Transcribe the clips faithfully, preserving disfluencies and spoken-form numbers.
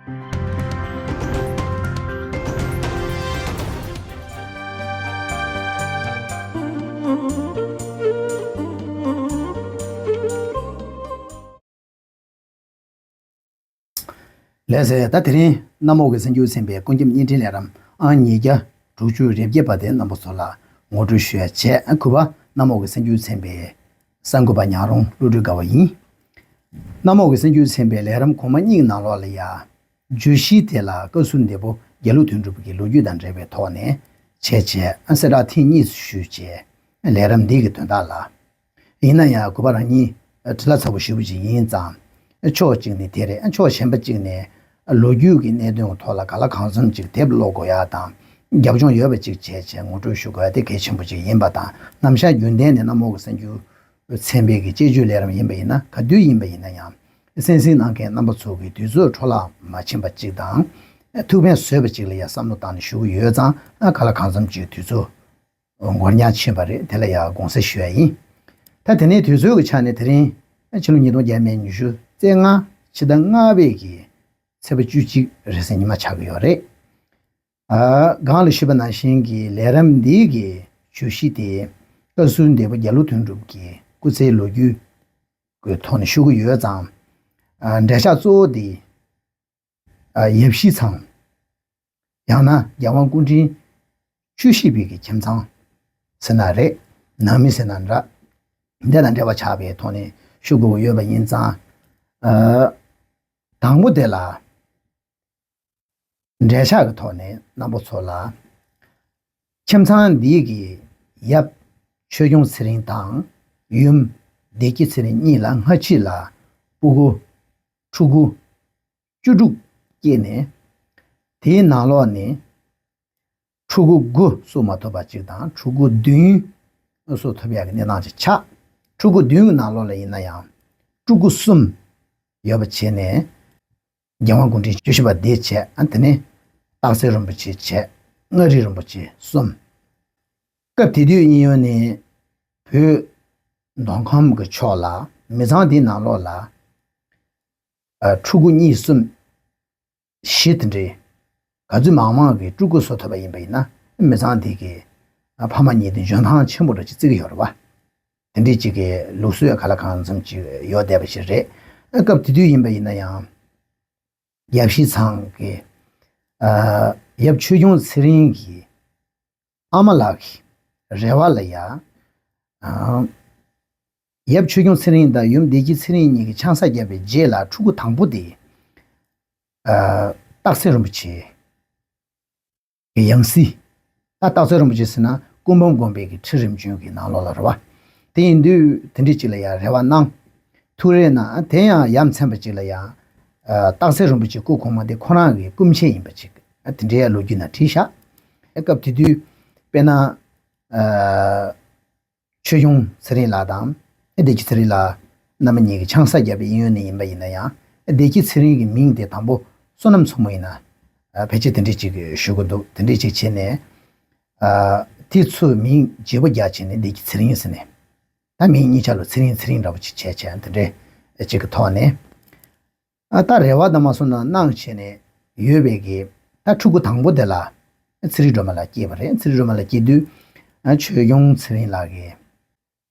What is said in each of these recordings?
ལགས་སོ། ད་དེ་རིང་གནམ་འོག་གི་སེམས་རྒྱུད་ཚན་པའི་ཀུན་ཁྱབ་བརྙན་འཕྲིན་ལས་རིམ་ཨང་ཉིས་བརྒྱ་དྲུག་ཅུ་རེ་བརྒྱད་པ་དེ་རྣམ་པ་ཚོ་ལ་ངོ་སྤྲོད་ཞུ་ཡ་བྱས། གུས་པ་གནམ་འོག་གི་སེམས་རྒྱུད་ཚན་པའི་གསར་འགོད་པ་ཉག་རོང་བློ་གྲོས་དགའ་བ་ཡིན། གནམ་འོག་གི་སེམས་རྒྱུད་ཚན་པའི་ལས་རིམ་གོང་མ་གཉིས་ཀྱི་ནང་ལོགས་ལ་ཡ། བརྗོད་གཞི་དེ་ལ་བཀའ་ཟུར་འདས་པོ་རྒྱ་ལོ་དོན་གྲུབ་ཀྱི་ལོ་རྒྱུས་དང་འབྲེལ་བའི་ཐོག་ནས་བྱས་བྱས་གསལ་བསྒྲགས་ཐེངས་གཉིས་སུ་ཞུས་བྱས། ལས་རིམ་འདི་གི་དོན་དག་ལ། ཡིན་ན་ཡང་གུས་པ་རང་ཉིད་འབྲི་ལྷག་ཚ་པོ་ཞེ་པོ་ཅིག་ཡིན་ཙང་། ཕྱོགས་གཅིག་ནས་དེ་རེད། ཕྱོགས་གཞན་པ་གཅིག་ནས་ལོ་རྒྱུས་ཀྱི་གནད་དོན་གྱི་ཐོག་ལ་གང་ལ་གང་འཚམ་ཅིག་དེབ་ཀློག་དགོས་ཡ་དང་། རྒྱབ་ལྗོངས་ཡོད་པ་ཅིག་བྱས་བྱས་ངོ་སྤྲོད་ཞུ་དགོས་ཡ་དེ་གལ་ཆེན་པོ་ཅིག་ཡིན་པ་དང་། ནམ་ཞག་རྒྱུན་ལྡན་ནས་གནམ་འོག་གི་སེམས་རྒྱུད་ཚན་པའི་གི་དཔྱད་བརྗོད་ལས་རིམ་ཡིན་པ་ཡིན་ན། ག་དུས་ཡིན་པ་ཡིན་ན་ཡང་། གསན་གཟིགས་གནང་མཁན་རྣམ་པ་ཚོ་གི་དུས་ཚོད་འཕྲོ་བརླག་མ་ཕྱིན་པ་ཅིག་དང་། ཐུགས་ཕན་གསོས་པ་ཅིག་ལ་ཡ་བསམ་བློ་བཏང་ནས་ཞུ་གི་ཡོད་ཙང་། གང་ལ་གང་འཚམ་ཅིག་དུས་ཚོད་འགོར་ཉག་ཕྱིན་པ་རེད། དེ་ལ་ཡ་དགོངས་སེལ་ཞུ་ཡ་ཡིན། ད་དེ་ནས་དུས་ཚོད་ཀྱི་ཆ་ནས་དེ་རིང་ཕྱི་ལོ་ཉིས་སྟོང་བརྒྱ་མེད་ཉི་ཤུ་རྩ་ལྔ་ཕྱི་ཟླ་ལྔ་པའི་གི་ཚེས་པ་བཅུ་གཅིག་རེས་གཟའ་ཉི་མ་ཆགས་ཀྱི་ཡོད་རེད། ཨ། སྒང་ལ་ཞུས་པ་ནང་བཞིན་གྱི་ལས་རིམ་འདིའི་གི་བརྗོད་གཞི་དེ་བཀའ་ཟུར་འདས་པོ་རྒྱ་ལོ་དོན་གྲུབ་ཀྱི་སྐུ་ཚེའི་ལོ་རྒྱུས་ཀྱི་ཐོག་ནས་ཞུ་གི་ཡོད་ཙང་། ཨ། འགྲེལ་བཤད་གཙོ་བོ་དེ། ཨ། ཡབ་གཞིས་ཚང་། ཡང་ན་རྒྱལ་དབང་སྐུ་ཕྲེང་བཅུ་བཞི་པའི་གི་ཁྱིམ་ཚང་ཟེར་ན་རེད། ནང་མི་ཟེར་ན་འདྲ། འདི་དང་འབྲེལ་བ་ཆགས་པའི་ཐོག་ནས་ཞུ་དགོས་ཀྱི་ཡོད་པ་ཡིན་ཙང་། ཨ། དང་པོ་དེ་ལ། འགྲེལ་བཤད་ཀྱི་ཐོག་ནས་རྣམ་པ་ཚོ་ལ། ཁྱིམ་ཚང་འདིའི་གི་ཡབ་ཆོས་སྐྱོང་ཚེ་རིང་དང་ཡུམ་བདེ་སྐྱིད་ཚེ་རིང་གཉིས་ལ་སྔ་ཕྱི་ལ་སྤུ་གུ་ཕྲུ་གུ་བཅུ་དྲུག་སྐྱེས་ནས། དེའི་ནང་ལོགས་ནས་ཕྲུ་གུ་དགུ་གསོ་མ་ཐུབ་པ་གཅིག་དང་ཕྲུ་གུ་བདུན་གསོ་ཐུབ་ཡག་གི་གནས་སྟངས་ཅིག་ཆགས། ཕྲུ་གུ་བདུན་གྱི་ནང་ལོགས་ལ་ཡིན་ན་ཡང་ཕྲུ་གུ་གསུམ་ཡོད་པ་བྱས་ནས། རྒྱལ་དབང་སྐུ་ཕྲེང་བཅུ་བཞི་པ་འདི་བྱས། ཨ། དེ་ནས་སྟག་འཚེར་རིན་པོ་ཆེ་བྱས། མངའ་རིས་རིན་པོ་ཆེ་གསུམ། སྐབས་དེ་དུས་གཡས་གཡོན་ནས་བོད་མདོ་ཁམས་ཀྱི་ཕྱོགས་ལ་མི་ཚང་དེའི་ནང་ལོགས་ལ། ཨ། ཕྲུ་གུ་གཉིས་གསུམ་བཞི་དེ་འདྲའི་ག་ཚོད་མང་མང་གི་ཕྲུ་གུ་གསོ་ཐུབ་པ་ཡིན་པ་ཡིན་ན། མི་ཚང་དེ་གི་ཕ་མ་གཉིས་དེ་འཇོན་ཐང་ཆེན་པོ་འདྲ་ཅིག་བརྩི་གི་ཡོད་རེད་བ། དེ་འདྲའི་ཅིག་གི་ལུགས་སྲོལ་ག་ལ་གང་འཚམ་ཅིག་ཡོད་བསྡད་པ་ཞིག་རེད། སྐབས་དེ་དུས་ཡིན་པ་ཡིན་ན་ཡང་། ཡབ་གཞིས་ཚང་གི། ཨ། ཡབ་ཆོས་སྐྱོང་ཚེ་རིང་གི་ཨ་མ་ལགས་ཀྱི་རེ་བ་ལ་ཡ། ཨ། ཡབ་ཆོས་སྐྱོང་ཚེ་རིང་དང་ཡུམ་བདེ་སྐྱིད་ཚེ་རིང་གཉིས་ཀྱིས་ཆང་ས་བརྒྱབ་པའི་རྗེས་ལ་ཕྲུ་གུ་དང་པོ་དེ། ཨ། སྟག་འཚེར་རིན་པོ་ཆེ་གི་ཡང་སྲིད། ད་སྟག་འཚེར་རིན་པོ་ཆེ་ཟེར་ན་ཀུན་འབུམ་དགོན་པའི་གི་ཁྲི་རིམ་བྱོན་གྱི་ནང་ལོགས་ལ་རེད་བ། དེ་ཡིན་དུས་དེ་འདྲའི་ཅིག་ལ་ཡང་རེ་བ་གནང་། ཐུགས་རེ་གནང་། དེ་ཡང་ཡ་མཚན་པ་ཅིག་ལ་ཡང་། ཨ། སྟག་འཚེར་རིན་པོ་ཆེ་སྐུ་གོང་མ་དེ་ཁོ་རང་གི་སྐུ་མཆེད་ཡིན་པ་ཅིག། ཨ། དེ་འདྲའི་ལོ་རྒྱུས་ནང་བྲིས་ཤག། ཨ། སྐབས་དེ་དུས་དཔེར་ན། ཨ། ཆོས་སྐྱོང་ཚེ་རིང་ལགས་དང་། ཨ། བདེ་སྐྱིད་ཚེ་རིང་ལགས་རྣམ་པ་གཉིས་ཀྱིས་ཆང་ས་བརྒྱབ་པའི་གཡས་གཡོན་ནས་ཡིན་པ་ཡིན་ན་ཡང་། ཨ། བདེ་སྐྱིད་ཚེ་རིང་གི་མིང་དེ་དང་པོ་བསོད་ནམས་མཚོ་མོ་ཡིན་ན། ཨ། ཕལ་ཆེར་དེ་འདྲས་ཅིག་ཞུ་གི་འདུག། དེ་འདྲས་ཅིག་བྱས་ནས། ཨ། དེ་ཚོས་མིང་བརྗེ་པོ་རྒྱག་བྱས་ནས་བདེ་སྐྱིད་ཚེ་རིང་ཟེར་ནས། ད་མིང་གཉིས་ཆ་ལ་ཚེ་རིང་ཚེ་རིང་འདྲ་པོ་ཅིག་བྱས་བྱས། དེ་འདྲས་ཅིག་གི་ཐོག་ནས། ཨ། ད་རེ་བ་དང་མ་སོང་ན་གནང་བྱས་ནས་ཡོད་པའི་གི། ད་ཕྲུ་གུ་དང་པོ་དེ་ལ་ཚེ་རིང་སྒྲོལ་མ་ལགས་སྐྱེས་པ་རེད། ཚེ་རིང་སྒྲོལ་མ་ལགས་སྐྱེས་དུས། ཨ། ཆོས་སྐྱོང་ཚེ་རིང་ལགས་ཀྱི་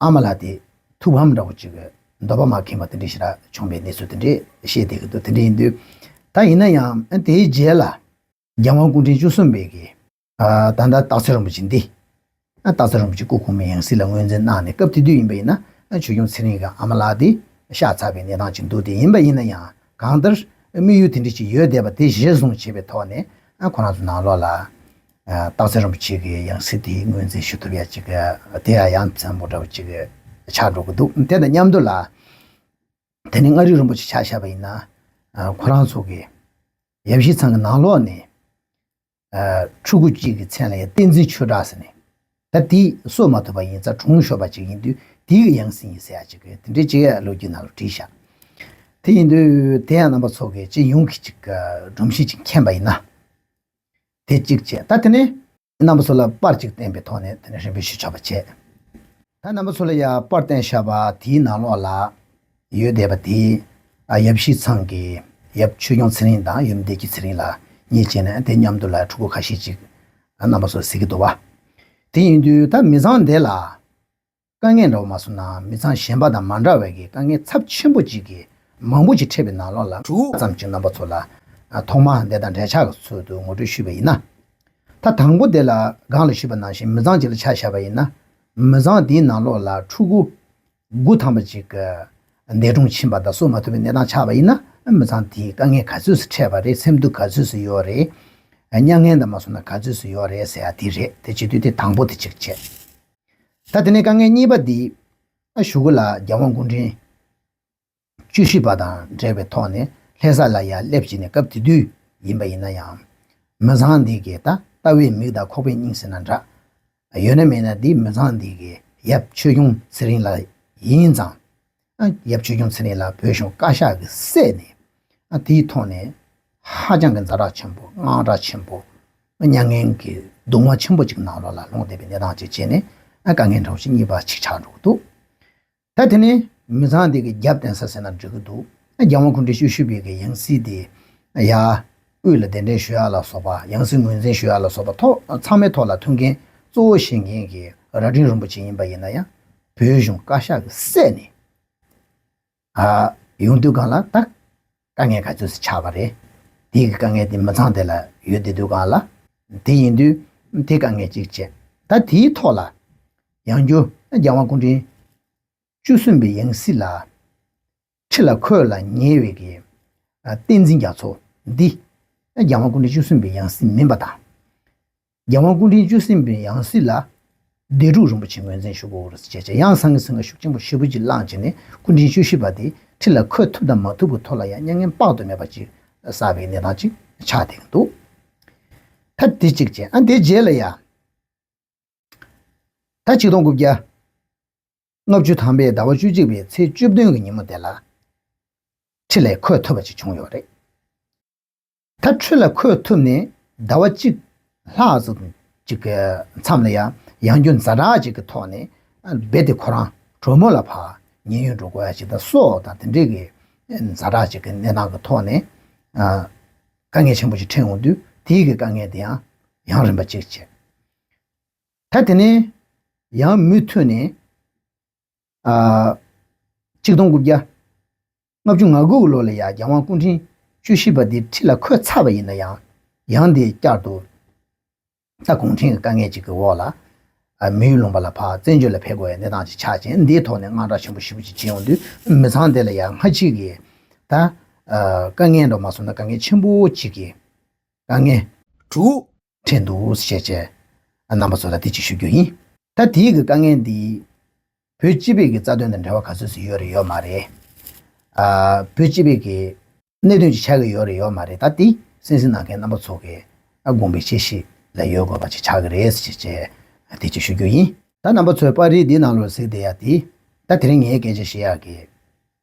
ཨ་མ་ལགས་དེ་ཐུགས་ཕམ་འདྲ་པོ་ཅིག་གི་འདོད་པ་མ་ཁེངས་པ་དེ་འདྲའི་ཞེ་དྲག་བྱུང་བའི་གནས་ཚུལ་དེ་འདྲའི་བཤད་བསྡད་ཀྱི་འདུག། དེ་འདྲ་ཡིན་དུས། ད་ཡིན་ན་ཡང་དེའི་རྗེས་ལ་རྒྱལ་དབང་སྐུ་ཕྲེང་བཅུ་གསུམ་པའི་གི། ཨ། ད་ལྟ་སྟག་འཚེར་རིན་པོ་ཆེ་འདི། ཨ། སྟག་འཚེར་རིན་པོ་ཆེ་སྐུ་གོང་མའི་ཡང་སྲིད་ལ་ངོས་འཛིན་གནང་ནས། སྐབས་དེ་དུས་ཡིན་པ་ཡིན་ན། ཨ། ཆོས་སྐྱོང་ཚེ་རིང་གི་ཨ་མ་ལགས་དེ་གཤགས་ཚར་བའི་གནས་སྟངས་ཅིག་འདུག། དེ་ཡིན་པ་ཡིན་ན་ཡང་། གང་ལྟར་དམིགས་ཡུལ་དེ་འདྲ་ཅིག་ཡོད་བསྡད་པ་དེ་གཞིར་བཟུང་བྱས་པའི་ཐོག་ནས། ཨ། ཁོ་རང་ཚོ་ནང་ལོགས་ལ། ཨ། སྟག་འཚེར་རིན་པོ་ཆེ་གི་ཡང་སྲིད་དེ་ངོས་འཛིན་ཞུ་ཐུབ་ཡ་ཅིག། དེ་ཡང་ཡ་མཚན་པོ་འདྲ་པོ་ཅིག་ཆགས་འགྲོ་གི་འདུག། དེ་དང་མཉམ་དུ་ལ། དེ་ནས་མངའ་རིས་རིན་པོ་ཆེ་ཆ་བཞག་པ་ཡིན་ན། ཨ། ཁོ་རང་ཚོ་གི་ཡབ་གཞིས་ཚང་གི་ནང་ལོགས་ནས། ཨ། ཕྲུ་གུ་གཅིག་གི་མཚན་ལ་ཡང་བསྟན་འཛིན་ཆོས་གྲགས་ཟེར་ནས། ད་དེ་གསོ་མ་ཐུབ་པ་ཡིན་ཙང་གྲོངས་ཤོར་བ་ཅིག་ཡིན་དུས། དེའི་གི་ཡང་སྲིད་ཡིན་ཟེར་ཡ་ཅིག་གི་དེ་འདྲའི་ཅིག་ལོ་རྒྱུས་ནང་ལ་བྲིས་ཤག། དེ་ཡིན་དུས་དེ་ཡང་རྣམ་པ་ཚོ་གིས་སྤྱི་ཡོངས་ཀྱི་ཅིག་སྒྲོམ་གཞི་ཅིག་མཁྱེན་པ་ཡིན་ན། དེ་གཅིག་བྱས། ད་དེ་ནས་རྣམ་པ་ཚོ་ལ་པར་གཅིག་བསྟན་པའི་ཐོག་ནས་དེ་ནས་རིམ་པས་ཞུ་ཆོག་པ་བྱས། ད་རྣམ་པ་ཚོ་ལ་ཡ་པར་བསྟན་བཞག་པ་དེའི་ནང་ལོགས་ལ་ཡོད་བསྡད་པ་དེ། ཨ། ཡབ་གཞིས་ཚང་གི་ ཡབ་ཆོས་སྐྱོང་ཚེ་རིང་དང་ཡུམ་བདེ་སྐྱིད་ཚེ་རིང་ལགས་གཉིས་བྱས་ནས་དེ་མཉམ་དུ་ལ་ཕྲུ་གུ་ཁ་ཤས་ཅིག་རྣམ་པ་ཚོ་གཟིགས་ཀྱི་འདུག་བ། དེ་ཡིན་དུས་ད་མི་ཚང་དེ་ལ་དཀའ་ངལ་འདྲ་བོ་མ་སོང་ན་མི་ཚང་གཞན་པ་དང་མ་འདྲ་བའི་གི་དཀའ་ངལ་ཚབས་ཆེན་པོ་ཅིག་གི་མང་པོ་ཅིག་འཕྲད་པའི་ནང་ལོགས་ལ་དྲུག་ཙམ་ཅིག་རྣམ་པ་ཚོ་ལ་ཐོག་མར་འདི་དང་འབྲེལ་ཆགས་ཀྱི་ཚུལ་དུ་ངོ་སྤྲོད་ཞུས་པ་ཡིན་ན། ད་དང་པོ་དེ་ལ་སྒང་ལ་ཞུས་པ་ནང་བཞིན་མི་ཚང་ཅིག་ལ་ཆ་བཞག་པ་ཡིན་ན། མི་ཚང་དེའི་ནང་ལོགས་ལ་ཕྲུ་གུ་དགུ་ཐམ་པ་ཅིག་གི་འདས་གྲོངས་ཕྱིན་པ་དང་གསོ་མ་ཐུབ་པའི་གནས་སྟངས་ཆགས་པ་ཡིན་ན། མི་ཚང་དེའི་དཀའ་ངལ་ག་ཚོད་སུ་འཕྲད་པ་རེད། སེམས་སྡུག་ག་ཚོད་སུ་ཡོད་རེད། མྱ་ངན་དང་མ་སོང་ན་ག་ཚོད་སུ་ཡོད་རེད་ཟེར་ཡ་དེ་རེད། དེ་བྱེད་དུས་དེ་དང་པོ་དེ་གཅིག་བྱས། ད་དེ་ནས་དཀའ་ངལ་གཉིས་པ་འདི་ཨ་གཞུག་གུ་ལ་རྒྱལ་དབང་སྐུ་ཕྲེང་བཅུ་བཞི་པ་དང་འབྲེལ་བའི་ཐོག་ནས་ལྷ་ས་ལ་ཡར་སླེབས་བྱས་ནས་སྐབས་དེ་དུས་ཡིན་པ་ཡིན་ན་ཡང་། མི་ཚང་འདི་གའི་ད་ལྟ་བའི་མིག་དང་ཁོག་པའི་སྙིང་ཟེར་ན་འདྲ། ཡོད་ན་མེད་ན་འདི་མི་ཚང་འདི་གའི་ཡབ་ཆོས་སྐྱོང་ཚེ་རིང་ལགས་ཡིན་ཙང་། ཨ་ཡབ་ཆོས་སྐྱོང་ཚེ་རིང་ལགས་བོད་གཞུང་བཀའ་ཤག་གི་སྲས་ནས། ཨ་དེའི་ཐོག་ནས་ཧ་ཅང་གི་ཛ་དྲག་ཆེན་པོ་དངངས་སྐྲག་ཆེན་པོ། མྱ་ངན་གྱི་གདུང་བ་ཆེན་པོ་ཅིག་ནང་ལོགས་ལ་ལྷུང་བསྡད་པའི་གནས་སྟངས་ཅིག་བྱས་ནས། ཨ་དཀའ་ངལ་འདྲ་བོ་ཞིག་གཉིས་པ་ཅིག་ཆགས་འགྲོ་གི་འདུག་ད་དེ་ནས་མི་ཚང་འདི་གི་རྒྱབ་བརྟེན་ས་ཟེར་ན་འགྲིག་གི་འདུག་རྒྱལ་དབང་སྐུ་ཕྲེང་བཅུ་བཞི་པའི་གི་ཡང་སྲིད་དེ་ཡར་དབུས་ལ་གདན་འདྲེན་ཞུ་ཡ་ལ་སོགས་པ། ཡང་སྲིད་ངོས་འཛིན་ཞུ་ཡ་ལ་སོགས་པ་ཐོག་ཚང་མའི་ཐོག་ལ་མཐུན་རྐྱེན་གཙོ་བོ་བཞེངས་མཁན་གྱི་རྭ་སྒྲེང་རིན་པོ་ཆེ་ཡིན་པ་ཡིན་ན་ཡང་། བོད་གཞུང་བཀའ་ཤག་གི་སྲས་ནས་ཨ་ཡོང་དུས་སྒང་ལ་ད་དཀའ་ངལ་ག་ཚོད་ཅིག་ཆགས་པ་རེད། དེའི་གི་དཀའ་ངལ་དེ་མི་ཚང་དེ་ལ་ཡོད་བསྡད་དུས་སྒང་ལ། དེ་ཡིན་དུས་དེ་དཀའ་ངལ་གཅིག་བྱས། ད་དེའི་ཐོག་ལ་ཡང་བསྐྱར་རྒྱལ་དབང་སྐུ་ཕྲེང་བཅུ་གསུམ་པའི་ཡང་སྲིད་ལ་ཁྲི་ལ་འཁོད་ལ་ཉེ་བའི་གི་ཨ་བསྟན་འཛིན་རྒྱ་མཚོ་འདི་རྒྱལ་དབང་སྐུ་ཕྲེང་བཅུ་གསུམ་པའི་ཡང་སྲིད་མིན་པ་དང་། རྒྱལ་དབང་སྐུ་ཕྲེང་བཅུ་གསུམ་པའི་ཡང་སྲིད་ལ་སྡེ་དྲུག་རིན་པོ་ཆེ་ངོས་འཛིན་ཞུ་དགོས་རེད་ཅེས་བྱས། ཡང་སང་གི་སང་གི་ཤུགས་ཆེན་པོ་ཞེ་པོ་ཅིག་བསླངས་བྱས་ནས་སྐུ་ཕྲེང་བཅུ་བཞི་པ་དེ་ཁྲི་ལ་འཁོད་ཐུབ་དང་མ་ཐུབ་ཀྱི་ཐོག་ལ་ཡང་མྱ་ངན་དཔག་ཏུ་མེད་པ་ཅིག་བསགས་པའི་གནས་སྟངས་ཅིག་ཆགས་བསྡད་ཀྱི་འདུག་ད་དེ་གཅིག་བྱས། ཨ་དེ་རྗེས་ལ་ཡ། ད་ཆིག་སྟོང་དགུ་བརྒྱ་ལྔ་བཅུ་ཐམ་པའི་ཟླ་བ་བཅུ་གཅིག་པའི་ཚེས་བཅུ་བདུན་གྱི་ཉིན་མོ་དེ་ལ་ཁྲི་ལ་འཁོད་ཐུབ་པ་ཅིག་བྱུང་ཡོད་རེད། ད་ཁྲི་ལ་འཁོད་ཐུབ་ནས་ཟླ་བ་གཅིག་ལྷག་ཙམ་ཅིག་གི་མཚམས་ལ་ཡང་ཡང་བསྐྱར་ཛ་དྲག་ཅིག་གི་ཐོག་ནས་རྦད་དེ་ཁོ་རང་གྲོ་མོ་ལ་ཕར་ཉེན་གཡོལ་འགྲོ་དགོས་ཡ་ཅིག་དང་སྲོག་དང་དེ་འདྲའི་གི་ཛ་དྲག་ཅིག་གི་གནས་སྟངས་ཀྱི་ཐོག་ནས་ཨ་དཀའ་ངལ་ཆེན་པོ་ཅིག་འཕྲད་འོང་དུས། དེའི་གི་དཀའ་ངལ་དེ་ཡང་ཡང་རིམ་པ་ཅིག་བྱས། ད་དེ་ནས་ཡང་མུ་མཐུད་ནས་ཨ་ཆིག་སྟོང་དགུ་བརྒྱ་ལྔ་བཅུ་ང་དགུ་གི་ལོ་ལ་ཡང་རྒྱལ་དབང་སྐུ་ཕྲེང་བཅུ་བཞི་པ་འདི་ཁྲི་ལ་འཁོད་ཚར་བ་ཡིན་ན་ཡང་། ཡང་འདི་བསྐྱར་དུ་ད་གུང་ཁྲན་གྱི་དཀའ་ངལ་ཅིག་གི་འོག་ལ་ཨ་མི་ཡུལ་ལུང་པ་ལ་ཕར་བཙན་བྱོལ་ལ་ཕེབས་དགོས་ཡ་གནས་སྟངས་ཅིག་ཆགས་ཅིང་། འདིའི་ཐོག་ནས་དངངས་སྐྲག་ཆེན་པོ་ཞེ་པོ་ཅིག་བྱེད་ཡོང་དུས། མི་ཚང་དེ་ལ་ཡང་སྔ་ཕྱི་གི་ད་ཨ་དཀའ་ངལ་འདྲ་མ་སོང་ན་དཀའ་ངལ་ཆེན་པོ་ཅིག་གི་དཀའ་ངལ་དྲུག་འཕྲད་འདུག་ཟེར་བྱས། རྣམ་པ་ཚོ་ལ་དེ་ཅིག་ཞུ་རྒྱུ་ཡིན། ད་དེའི་གི་དཀའ་ངལ་འདི་བོད་སྤྱི་པའི་གི་རྩ་དོན་དང་འབྲེལ་བ་ག་ཚོད་ཅིག་ཡོད་རེད་ཡོད་མ་རེད། ཨ་བོད་སྤྱི་པའི་གི་གནད་དོན་ཅིག་ཆགས་ཀྱི་ཡོད་རེད་ཡོད་མ་རེད། ད་དེ་གསན་གཟིགས་གནང་མཁན་རྣམ་པ་ཚོ་གི་ཨ་དགོངས་པའི་དཔྱད་གཞི་ལ་ཡོད་དགོས་པ་ཅིག་ཆགས་ཀྱི་རེད་ཟེར་བྱས། དེ་ཅིག་ཞུ་རྒྱུ་ཡིན། ད་རྣམ་པ་ཚོས་པར་རིས་འདིའི་ནང་ལོགས་གཟིགས་བསྡད་ཡ་དེ། ད་དེ་རིང་ངས་སྐད་ཆ་བཤད་ཡ་གི་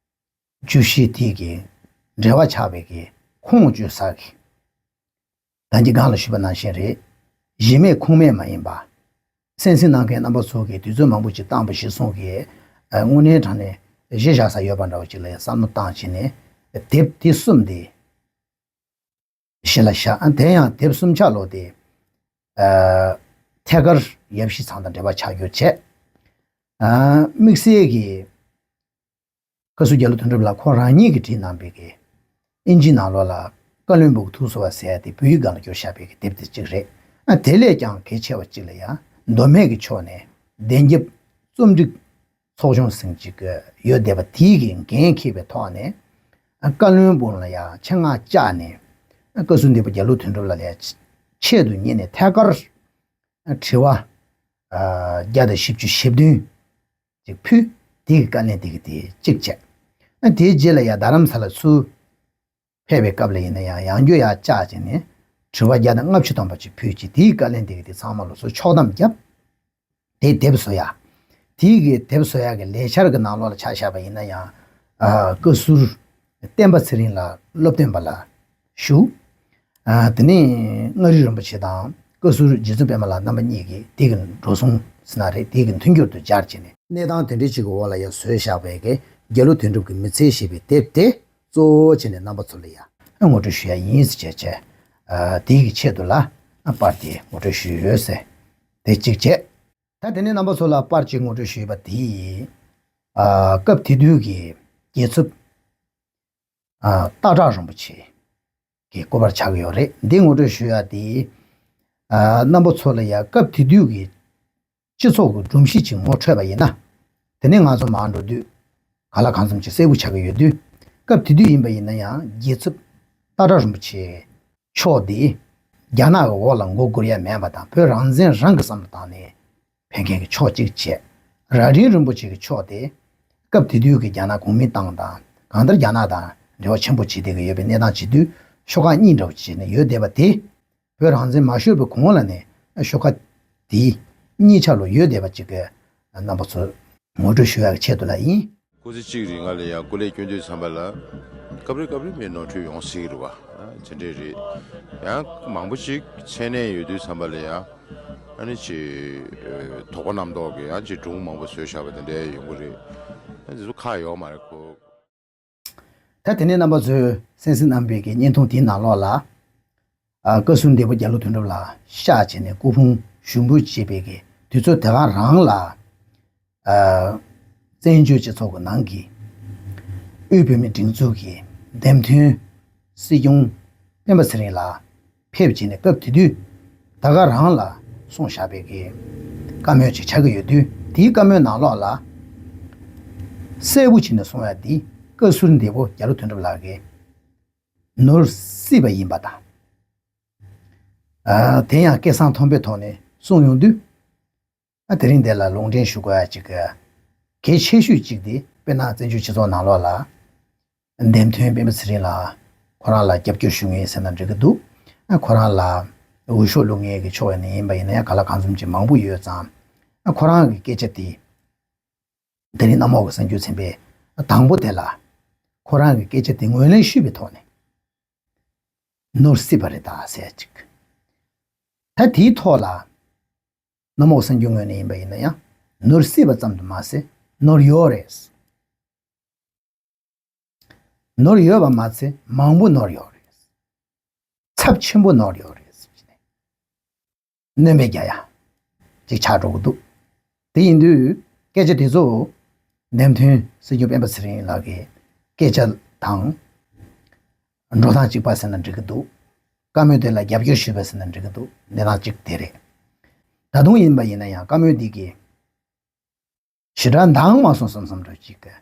བཅུ་བཞི་དེ་གི་འབྲེལ་བ་ཆགས་པའི་གི་ཁུངས་བཅོལ་ས་གི། ད་གིན་སྒང་ལ་ཞུས་པ་ནང་བཞིན་རེད། གཞི་མེད་ཁུངས་མེད་མ་ཡིན་པ། གསན་གཟིགས་གནང་མཁན་རྣམ་པ་ཚོ་གིས་དུས་ཚོད་མང་པོ་ཅིག་བཏང་བ་གཞིར་བཟུང་གིས་ཨ་དངོས་གནས་དྲང་གནས་གཞི་བཞག་ས་ཡོད་པ་འདྲ་བོ་ཅིག་ལ་ཡང་བསམ་བློ་བཏང་བྱས་ནས། དེབ་དེ་གསུམ་དེ་གཞི་ལ་བཞག་ཨ་དེ་ཡང་དེབ་གསུམ་ཆ་ལོ་དེ་ཨ་ཐད་ཀར་ཡབ་གཞིས་ཚང་དང་འབྲེལ་བ་ཆགས་རྒྱུ་བྱས། ཨ་དམིགས་བསལ་གྱི་བཀའ་ཟུར་རྒྱ་ལོ་དོན་གྲུབ་ལགས་ཁོང་རང་ཉིད་ཀྱིས་བྲིས་གནང་པའི་གི་ཨིན་ཇི་ནང་ལོགས་ལ་བཀའ་བློན་པོ་གི་ཐུགས་གསོ་བ་ཟེར་ཡ་དེ་བོད་ཡིག་སྒང་ལ་བསྒྱུར་བཞག་པའི་གི་དེབ་དེ་གཅིག་རེད། ཨ་དེ་ལས་ཀྱང་གལ་ཆེ་བ་གཅིག་ལ་ཡང་མདོ་སྨད་ཀྱི་ཕྱོགས་ནས་བདེན་རྒྱབ་རྩོམ་སྒྲིག་ཚོགས་ཆུང་ཟེར་གཅིག་གི་ཡོད་བསྡད་པ་དེའི་གི་འགན་འཁྱེར་བའི་ཐོག་ནས། ཨ་བཀའ་བློན་པོ་ལ་ཡང་ཆེད་མངགས་བཅར་ནས། ཨ་བཀའ་ཟུར་འདས་པོ་རྒྱ་ལོ་དོན་གྲུབ་ལགས་ལ་ཡང་ཆེད་དུ་གཉེར་ནས་ཐད་ཀར་ཨ་དྲི་བ་ཨ་བརྒྱ་དང་བཞི་བཅུ་ཞེ་བདུན་ཅིག་ཕུལ། དེ་གི་བཀའ་ལན་དེ་གི་དེ་གཅིག་བྱས། ཨ་དེའི་རྗེས་ལ་ཡང་རྡ་རམ་ས་ལ་ཚུར་ཕེབས་པའི་སྐབས་ལ་ཡིན་ན་ཡང་ཡང་བསྐྱར་ཡར་བཅར་བྱས་ནས་དྲི་བ་བརྒྱ་དང་ལྔ་བཅུ་ཐམ་པ་ཅིག་ཕུལ་རྗེས། དེའི་བཀའ་ལན་དེ་གི་དེ་ཚང་མ་ལོ་སོ་ཕྱོགས་བསྡོམས་བརྒྱབ། དེ་དེབ་བཟོ་ཡ། དེའི་གི་དེབ་བཟོ་ཡ་གི་ལས་འཆར་གི་ནང་ལོགས་ལ་ཆ་བཞག་པ་ཡིན་ན་ཡང་། ཨ་བཀའ་ཟུར་བསྟན་པ་ཚེ་རིང་ལགས་སློབ་སྟོན་པ་ལ་ཞུ། ཨ་དེ་ནས་མངའ་རིས་རིན་པོ་ཆེ་དང་བཀའ་ཟུར་རྗེ་བཙུན་པད་མ་ལགས་རྣམ་པ་གཉིས་ཀྱིས་དེ་གི་འགྲོ་སོང་ཟེར་ན་རེད། དེ་གི་མཐུན་འགྱུར་དུ་སྦྱར་བྱས་ནས། གནས་སྟངས་དེ་འདྲའི་ཅིག་གི་འོག་ལ་ཡང་བཟོས་བཞག་པའི་གི་རྒྱ་ལོ་དོན་གྲུབ་ཀྱི་མི་ཚེ་ཞེས་པའི་དེབ་དེ་གཙོ་བོ་བྱས་ནས་རྣམ་པ་ཚོ་ལ་ཡང་ ངོ་སྤྲོད་ཞུ་ཡ་ཡིན་ཟེར་བྱས་བྱས། ཨ། དེའི་གི་ཆེད་དུ་ལ་ཨ་པར་དེ་ངོ་སྤྲོད་ཞུས་ཡོད་ཟེར། དེ་གཅིག་བྱས། ད་དེ་ནས་རྣམ་པ་ཚོ་ལ་པར་གཅིག་ངོ་སྤྲོད་ཞུས་པ་དེ། ཨ། སྐབས་དེ་དུས་ཀྱི་རྒྱལ་ཚབ། ཨ། སྟག་བྲག་རིན་པོ་ཆེ་གི་སྐུ་པར་ཆགས་ཀྱི་ཡོད་རེད། འདི་ངོ་སྤྲོད་ཞུ་ཡ་དེ། ཨ། རྣམ་པ་ཚོ་ལ་ཡ་སྐབས་དེ་དུས་ཀྱི་སྤྱི་ཚོགས་ཀྱི་སྒྲོམ་གཞི་ཅིག་ངོ་འཕྲོད་པ་ཡིན་ན། དེ་ནས་ང་ཚོ་མར་འགྲོ་དུས་ག་ལ་གང་འཚམ་ཅིག་གསལ་པོ་ཆགས་ཀྱི་ཡོད་དུས། སྐབས་དེ་དུས་ཡིན་པ་ཡིན་ན་ཡང་རྒྱལ་ཚབ་སྟག་བྲག་རིན་པོ་ཆེ་མཆོག་འདི་རྒྱ་ནག་གི་འོག་ལ་མགོ་སྒུར་ཡ་མེད་པ་དང་། བོད་རང་བཙན་རང་གི་བསམ་བློ་བཏང་ནས་ཕེབས་མཁན་གྱི་ཕྱོགས་གཅིག་བྱས། རྭ་སྒྲེང་རིན་པོ་ཆེ་གི་ཕྱོགས་དེ། སྐབས་དེ་དུས་ཀྱི་རྒྱ་ནག་གུང་མིན་ཏང་དང་། གང་ལྟར་རྒྱ་ནག་དང་འབྲེལ་བ་ཆེན་པོ་བྱེད་བསྡད་ཀྱི་ཡོད་པའི་གནས་སྟངས་བྱེད་དུས། ཤོག་ཁག་གཉིས་འདྲ་བོ་བྱས་ནས་ཡོད་བསྡད་པ་དེ། བོད་རང་བཙན་མ་ཤོར་བའི་གོང་ལ་ནས་ཤོག་ཁག་དེ་གཉིས་ཆ་ལོ་ཡོད་བསྡད་པ་ཅིག་གི་རྣམ་པ་ཚོ་ངོ་སྤྲོད་ཞུ་ཡག་གི་ཆེད་དུ་ལ་ཡིན། སྐུ་ཚེ་གཅིག་རིང་ལ་ཡང་སྐུ་ལས་བསྐྱོན་དུས་ཙམ་པ་ལ། སྐབས་རེ་སྐབས་རེ་མི་ནོར་འཁྲུལ་ཡོང་སྲིད་ཀྱི་རེད་བ། ཨ། དེ་འདྲས་རེད། ཡང་མང་པོ་ཅིག་མཚན་གནས་ཡོད་དུས་ཙམ་པ་ལ་ཡང་། ཨ་ནི་ཅིག་ཨ། དོགས་པ་རྣམ་རྟོག་གིས་ཡང་ཅིག་སྒྲུང་མང་པོ་བཟོས་བཞག་པ་དེ་འདྲས་ཡོང་གི་རེད། ཨ། དེ་ཚོ་ཁག་ཡོད་མ་རེད་ཁོ། ད་དེ་ནས་རྣམ་པ་ཚོས་གསན་གཟིགས་གནང་བའི་གི་བརྙན་ཐུང་དེའི་ནང་ལོགས་ལ། ཨ། བཀའ་ཟུར་འདས་པོ་རྒྱ་ལོ་དོན་གྲུབ་ལགས་གཤེགས་བྱས་ནས་སྐུ་ཕུང་ཞུགས་འབུལ་བྱེད་པའི་གི་དུས་ཚོད་དེ་ག་རང་ལ། ཨ། བཙན་བྱོལ་སྤྱི་ཚོགས་ཀྱི་ནང་གི་དབུས་བོད་མིའི་སྒྲིག་འཛུགས་ཀྱི་འདེམས་ཐོན་སྲིད་སྐྱོང་སྤེན་པ་ཚེ་རིང་ལགས་ཕེབས་བྱས་ནས་སྐབས་དེ་དུས་ད་ག་རང་ལ་གསུངས་བཞག་པའི་གི་བཀའ་མོལ་ཅིག་ཆགས་ཀྱི་ཡོད་དུས། དེའི་བཀའ་མོལ་ནང་ལོགས་ལ་གསལ་པོ་བྱས་ནས་གསུངས་ཡ་དེ། བཀའ་ཟུར་འདས་པོ་རྒྱ་ལོ་དོན་གྲུབ་ལགས་ཀྱིས་ནོར་སྲིད་པ་ཡིན་པ་དང་། ཨ། དེ་ཡང་སྐད་གསང་མཐོན་པོའི་ཐོག་ནས་གསུངས་ཡོང་དུས། ཨ། དེ་རིང་འདི་ལ་ལུང་འདྲེན་ཞུ་དགོས་ཡ་ཅིག་གལ་ཆེ་ཤོས་ཅིག་དེ། དཔེར་ན་བཙན་བྱོལ་སྤྱི་ཚོགས་ནང་ལོགས་ལ་འདེམས་ཐོན་སྤེན་པ་ཚེ་རིང་ལགས་ཁོ་རང་ལ་རྒྱབ་སྐྱོར་ཞུ་མཁན་ཟེར་ན་འགྲིག་གི་འདུག། ཨ། ཁོ་རང་ལ་འོས་ཤོག་བླུག་མཁན་གྱི་ཕྱོགས་ནས་ཡིན་པ་ཡིན་ན་ཡང་ག་ལ་གང་འཚམ་ཅིག་མང་པོ་ཡོད་ཙང་། ཨ། ཁོ་རང་གི་སྐད་ཆ་དེ་དེ་རིང་གནམ་འོག་གི་གསར་འགྱུར་ཚན་པས་དང་པོ་དེ་ལ་ཁོ་རང་གི་སྐད་ཆ་དེ་ངོས་ལེན་ཞུས་པའི་ཐོག་ནས། ནོར་སྲིད་པ་རེད་ད་ཟེར་ཅིག། ད་དེའི་ཐོག་ལ་གནམ་འོག་གསར་འགྱུར་ངོས་ནས་ཡིན་པ་ཡིན་ན་ཡང་། ནོར་སྲིད་པ་ཙམ་དུ་མ་ཟད་ནོར་ཡོད་རེད། ནོར་ཡོད་པ་མ་ཚད་མང་པོ་ནོར་ཡོད་རེད། ཚབས་ཆེན་པོ་ནོར་ཡོད་རེད་ཟེར་ནས་སྣོན་པ་རྒྱག་ཡ་ཅིག་ཆགས་འགྲོ་གི་འདུག། དེ་ཡིན་དུས་སྐད་ཆ་དེ་ཚོ་འདེམས་ཐོན་སྲིད་སྐྱོང་སྤེན་པ་ཚེ་རིང་ལགས་ཀྱི་སྐད་ཆ་དང་འགྲོ་སྟངས་གཅིག་པ་ཟེར་ན་འགྲིག་གི་འདུག། བཀའ་མོལ་དེ་ལ་རྒྱབ་སྐྱོར་ཞུས་པ་ཟེར་ན་འགྲིག་གི་འདུག། འདི་དང་གཅིག་དེ་རེད། ད་དུང་ཡིན་པ་ཡིན་ན་ཡང་བཀའ་མོལ་འདི་གི་ཞེ་དྲག་འདང་མ་སོང་བསམ་བསམ་འདྲ་བོ་ཅིག་གི།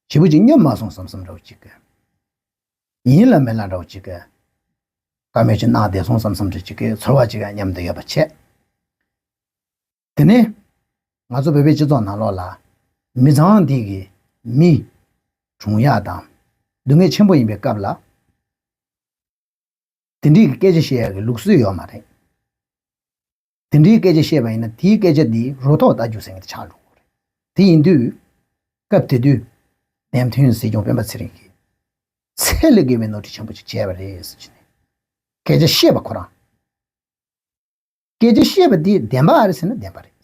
ཞེ་པོ་ཅིག་སྙོབ་མ་སོང་བསམ་བསམ་འདྲ་བོ་ཅིག་གི། ཡིན་ལ་མིན་ལ་འདྲ་བོ་ཅིག་གི། བཀའ་མོལ་ཅིག་གནང་བསྡད་སོང་བསམ་བསམ་འདྲ་ཅིག་གི་ཚོར་བ་ཅིག་ཡང་མཉམ་དུ་ཡོད་པ་བྱས། དེ་ནས་ང་ཚོ་བོད་པའི་སྤྱི་ཚོགས་ནང་ལོགས་ལ་མི་ཚང་འདི་གི་མི་གྲོངས་ཡག་དང་སྡུག་བསྔལ་ཆེན་པོ་ཡིན་པའི་སྐབས་ལ། དེ་འདྲའི་གི་སྐད་ཆ་བཤད་ཡག་གི་ལུགས་སྲོལ་ཡོད་མ་རེད། དེ་འདྲའི་སྐད་ཆ་བཤད་པ་ཡིན་ན་དེའི་སྐད་ཆ་འདི་རུ་ཐོག་ལྟ་རྒྱུ་ཟེར་མཁན་དེ་ཆགས་འགྲོ་གི་རེད། དེ་ཡིན་དུས་སྐབས་དེ་དུས་འདེམས་ཐོན་སྲིད་སྐྱོང་སྤེན་པ་ཚེ་རིང་གིས་ཚད་ལས་བརྒལ་བའི་ནོར་འཁྲུལ་ཆེན་པོ་ཅིག་བྱས་པ་རེད་ཟེར་གྱི་ནས། སྐད་ཆ་བཤད་པ་ཁོ་རང་། སྐད་ཆ་བཤད་པ་དེ་བདེན་པ་རེད་ཟེར་ན་བདེན་པ་རེད།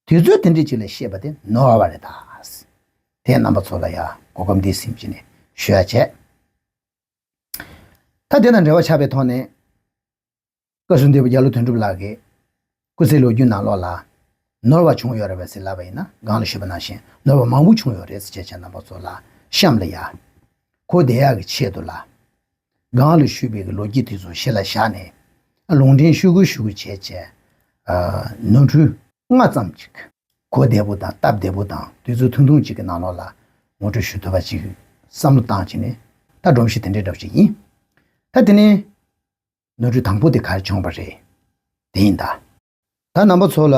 དུས་ཚོད་དེ་འདྲའི་ཅིག་ལ་བཤད་པ་དེ་ནོར་བ་རེད་ད། དེ་རྣམ་པ་ཚོ་ལ་ཡ་གོ་སྐབས་འདི་ཟིན་གྱི་ནས་ཞུ་ཡ་བྱས། ད་དེ་དང་འབྲེལ་བ་ཆགས་པའི་ཐོག་ནས། བཀའ་ཟུར་འདས་པོ་རྒྱ་ལོ་དོན་གྲུབ་ལགས་ཀྱིས་སྐུ་ཚེའི་ལོ་རྒྱུས་ནང་ལོགས་ལ་ནོར་བ་བྱུང་ཡོད་རེད་པས་ཟེར་ལབ་པ་ཡིན་ན། གོང་ལ་ཞུས་པ་ནང་བཞིན་ནོར་བ་མང་པོ་བྱུང་ཡོད་རེད་ཟེར་བྱས་བྱས་རྣམ་པ་ཚོ་ལ་གཤམ་ལ་ཡ། གོ་བདེ་ཡག་གི་ཆེད་དུ་ལ། གོང་ལ་ཞུས་པའི་གི་ལོ་རྒྱུས་དེ་ཚོ་གཞི་ལ་བཞག་ནས། ལུང་འདྲེན་ཞུ་དགོས་ཞུ་དགོས་བྱས་བྱས། ཨ། ནོར་འཁྲུལ་ལྔ་ཙམ་ཅིག། གོ་བདེ་པོ་དང་སྟབས་བདེ་པོ་དང་དུས་ཚོད་ཐུང་ཐུང་ཅིག་གི་ནང་ལོགས་ལ་ངོ་སྤྲོད་ཞུ་ཐུབ་པ་ཅིག་བསམ་བློ་བཏང་བྱས་ནས། ད་སྒྲོམ་གཞི་དེ་འདྲའི་འདྲ་བོ་ཞིག་ཡིན། ད་དེ་ནས། ནོར་འཁྲུལ་དང་པོ་དེ་ག་རེ་བྱུང་བ་རེད། དེ་ཡིན་ད། ད་རྣམ་པ་ཚོ་ལ་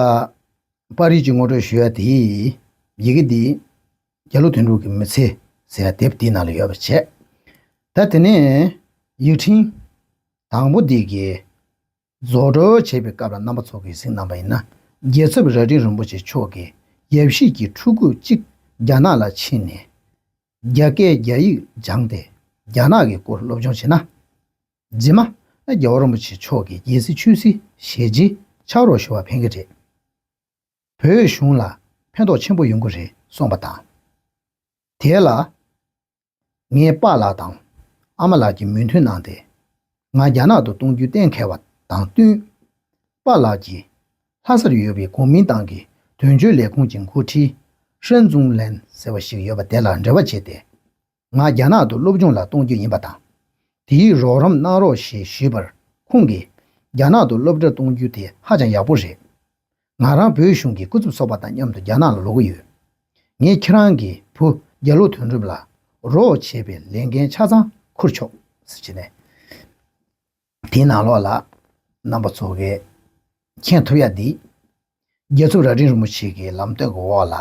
པར་རིས་ཀྱི་ངོ་སྤྲོད་ཞུ་ཡ་དེ། ཡི་གེ་འདི་རྒྱ་ལོ་དོན་གྲུབ་ཀྱི་མི་ཚེ་ཟེར་ཡ་དེབ་དེའི་ནང་ལ་ཡོད་པ་བྱས། ད་དེ་ནས་ཡིག་ཕྲེང་དང་པོ་འདི་གི་རྫོགས་འགྲོ་བྱས་པའི་སྐབས་ལ་རྣམ་པ་ཚོ་གིས་གཟིགས་གནང་པ་ཡིན་ན། རྒྱལ་ཚབ་རྭ་སྒྲེང་རིན་པོ་ཆེ་མཆོག་གིས་ཡབ་གཞིས་ཀྱི་ཕྲུ་གུ་གཅིག་རྒྱ་ནག་ལ་ཕྱིན་ནས། རྒྱ་སྐད་རྒྱ་ཡིག་སྦྱངས་ཏེ་རྒྱ་ནག་གི་སྐོར་སློབ་སྦྱོང་བྱས་ན། རྗེས་མ་རྒྱལ་བ་རིན་པོ་ཆེ་མཆོག་གི་རྒྱལ་སྲིད་ཆོས་སྲིད་ཞལ་མཇལ་ཕྱག་རོགས་ཞུ་བར་ཕན་གྱི་རེད། བོད་གཞུང་ལ་ཕན་ཐོགས་ཆེན་པོ་ཡོང་གི་རེད་གསུངས་པ་དང་། དེ་ལ་ངའི་པཱ་ལགས་དང་ ཨ་མ་ལགས་ཀྱིས་མོས་མཐུན་གནང་སྟེ། ང་རྒྱ་ནག་ཏུ་གཏོང་རྒྱུ་གཏན་འཁེལ་བ་དང་བསྟུན། པཱ་ལགས་ཀྱིས་ལྷ་སར་ཡོད་པའི་གོ་མིན་ཏང་གི་དོན་གཅོད་ལས་ཁུངས་ཀྱི་འགོ་ཁྲིད་ཧྲན་ཙུང་ལན་ཟེར་བ་ཞིག་ཡོད་པ་དེ་ལ་འབྲེལ་བ་བྱས་ཏེ། ང་རྒྱ་ནག་ཏུ་སློབ་སྦྱོང་ལ་གཏོང་རྒྱུ་ཡིན་པ་དང་། དེའི་རོགས་རམ་གནང་རོགས་ཞེས་ཞུས་པར། ཁོང་གིས་རྒྱ་ནག་ཏུ་སློབ་གྲྭར་གཏོང་རྒྱུ་དེ་ཧ་ཅང་ཡག་པོ་རེད། ང་རང་བོད་གཞུང་གི་སྐུ་ཚབ་ཚོགས་པ་དང་མཉམ་དུ་རྒྱ་ནག་ལ་ལོག་གི་ཡོད། ངས་ཁྱེད་རང་གི་བུ་རྒྱ་ལོ་དོན་གྲུབ་ལ་རོགས་བྱེད་པའི་ལས་འགན་ཆ་ཚང་འཁུར་ཆོག་ཟེར་བྱས་ནས། དེའི་ནང་ལོགས་ལ་རྣམ་པ་ཚོ་གིས་མཁྱེན་ཐུབ་ཡ་འདི། རྒྱལ་ཚབ་རྭ་སྒྲེང་རིན་པོ་ཆེ་གི་ལམ་སྟོན་གྱི་འོག་ལ།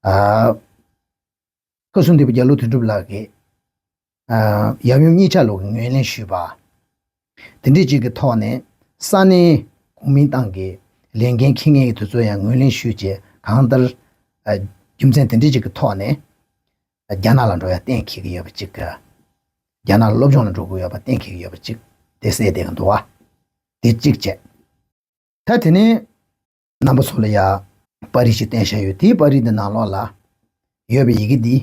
ཨ། བཀའ་ཟུར་འདས་པོ་རྒྱ་ལོ་དོན་གྲུབ་ལགས་ཀྱིས། ཨ། ཡབ་ཡུམ་གཉིས་ཆ་ལོག་གི་ངོས་ལེན་ཞུས་པ། དེ་འདྲའི་ཅིག་གི་ཐོག་ནས། ས་གནས་གོ་མིན་ཏང་གི་ལས་འགན་འཁྱེར་མཁན་གྱི་དེ་ཚོ་ཡང་ངོས་ལེན་ཞུས་བྱས། གང་ལྟར། ཨ། རྒྱུ་མཚན་དེ་འདྲའི་ཅིག་གི་ཐོག་ནས། རྒྱ་ནག་ལ་འགྲོ་ཡ་གཏན་འཁེལ་གྱི་ཡོད་པ་ཅིག་རྒྱ་ནག་ལ་སློབ་སྦྱོང་ལ་འགྲོ་དགོས་ཡོད་པ་གཏན་འཁེལ་གྱི་ཡོད་པ་ཅིག་དེ་གསལ་བསྡད་ཀྱི་འདུག་བ། དེ་གཅིག་བྱས། ད་དེ་ནས་རྣམ་པ་ཚོ་ལ་ཡ་པར་རིས་ཅིག་བསྟན་བཞག་ཡོད། དེའི་པར་རིས་འདི་ནང་ལོགས་ལ་ཡོད་པའི་ཡི་གེ་འདི།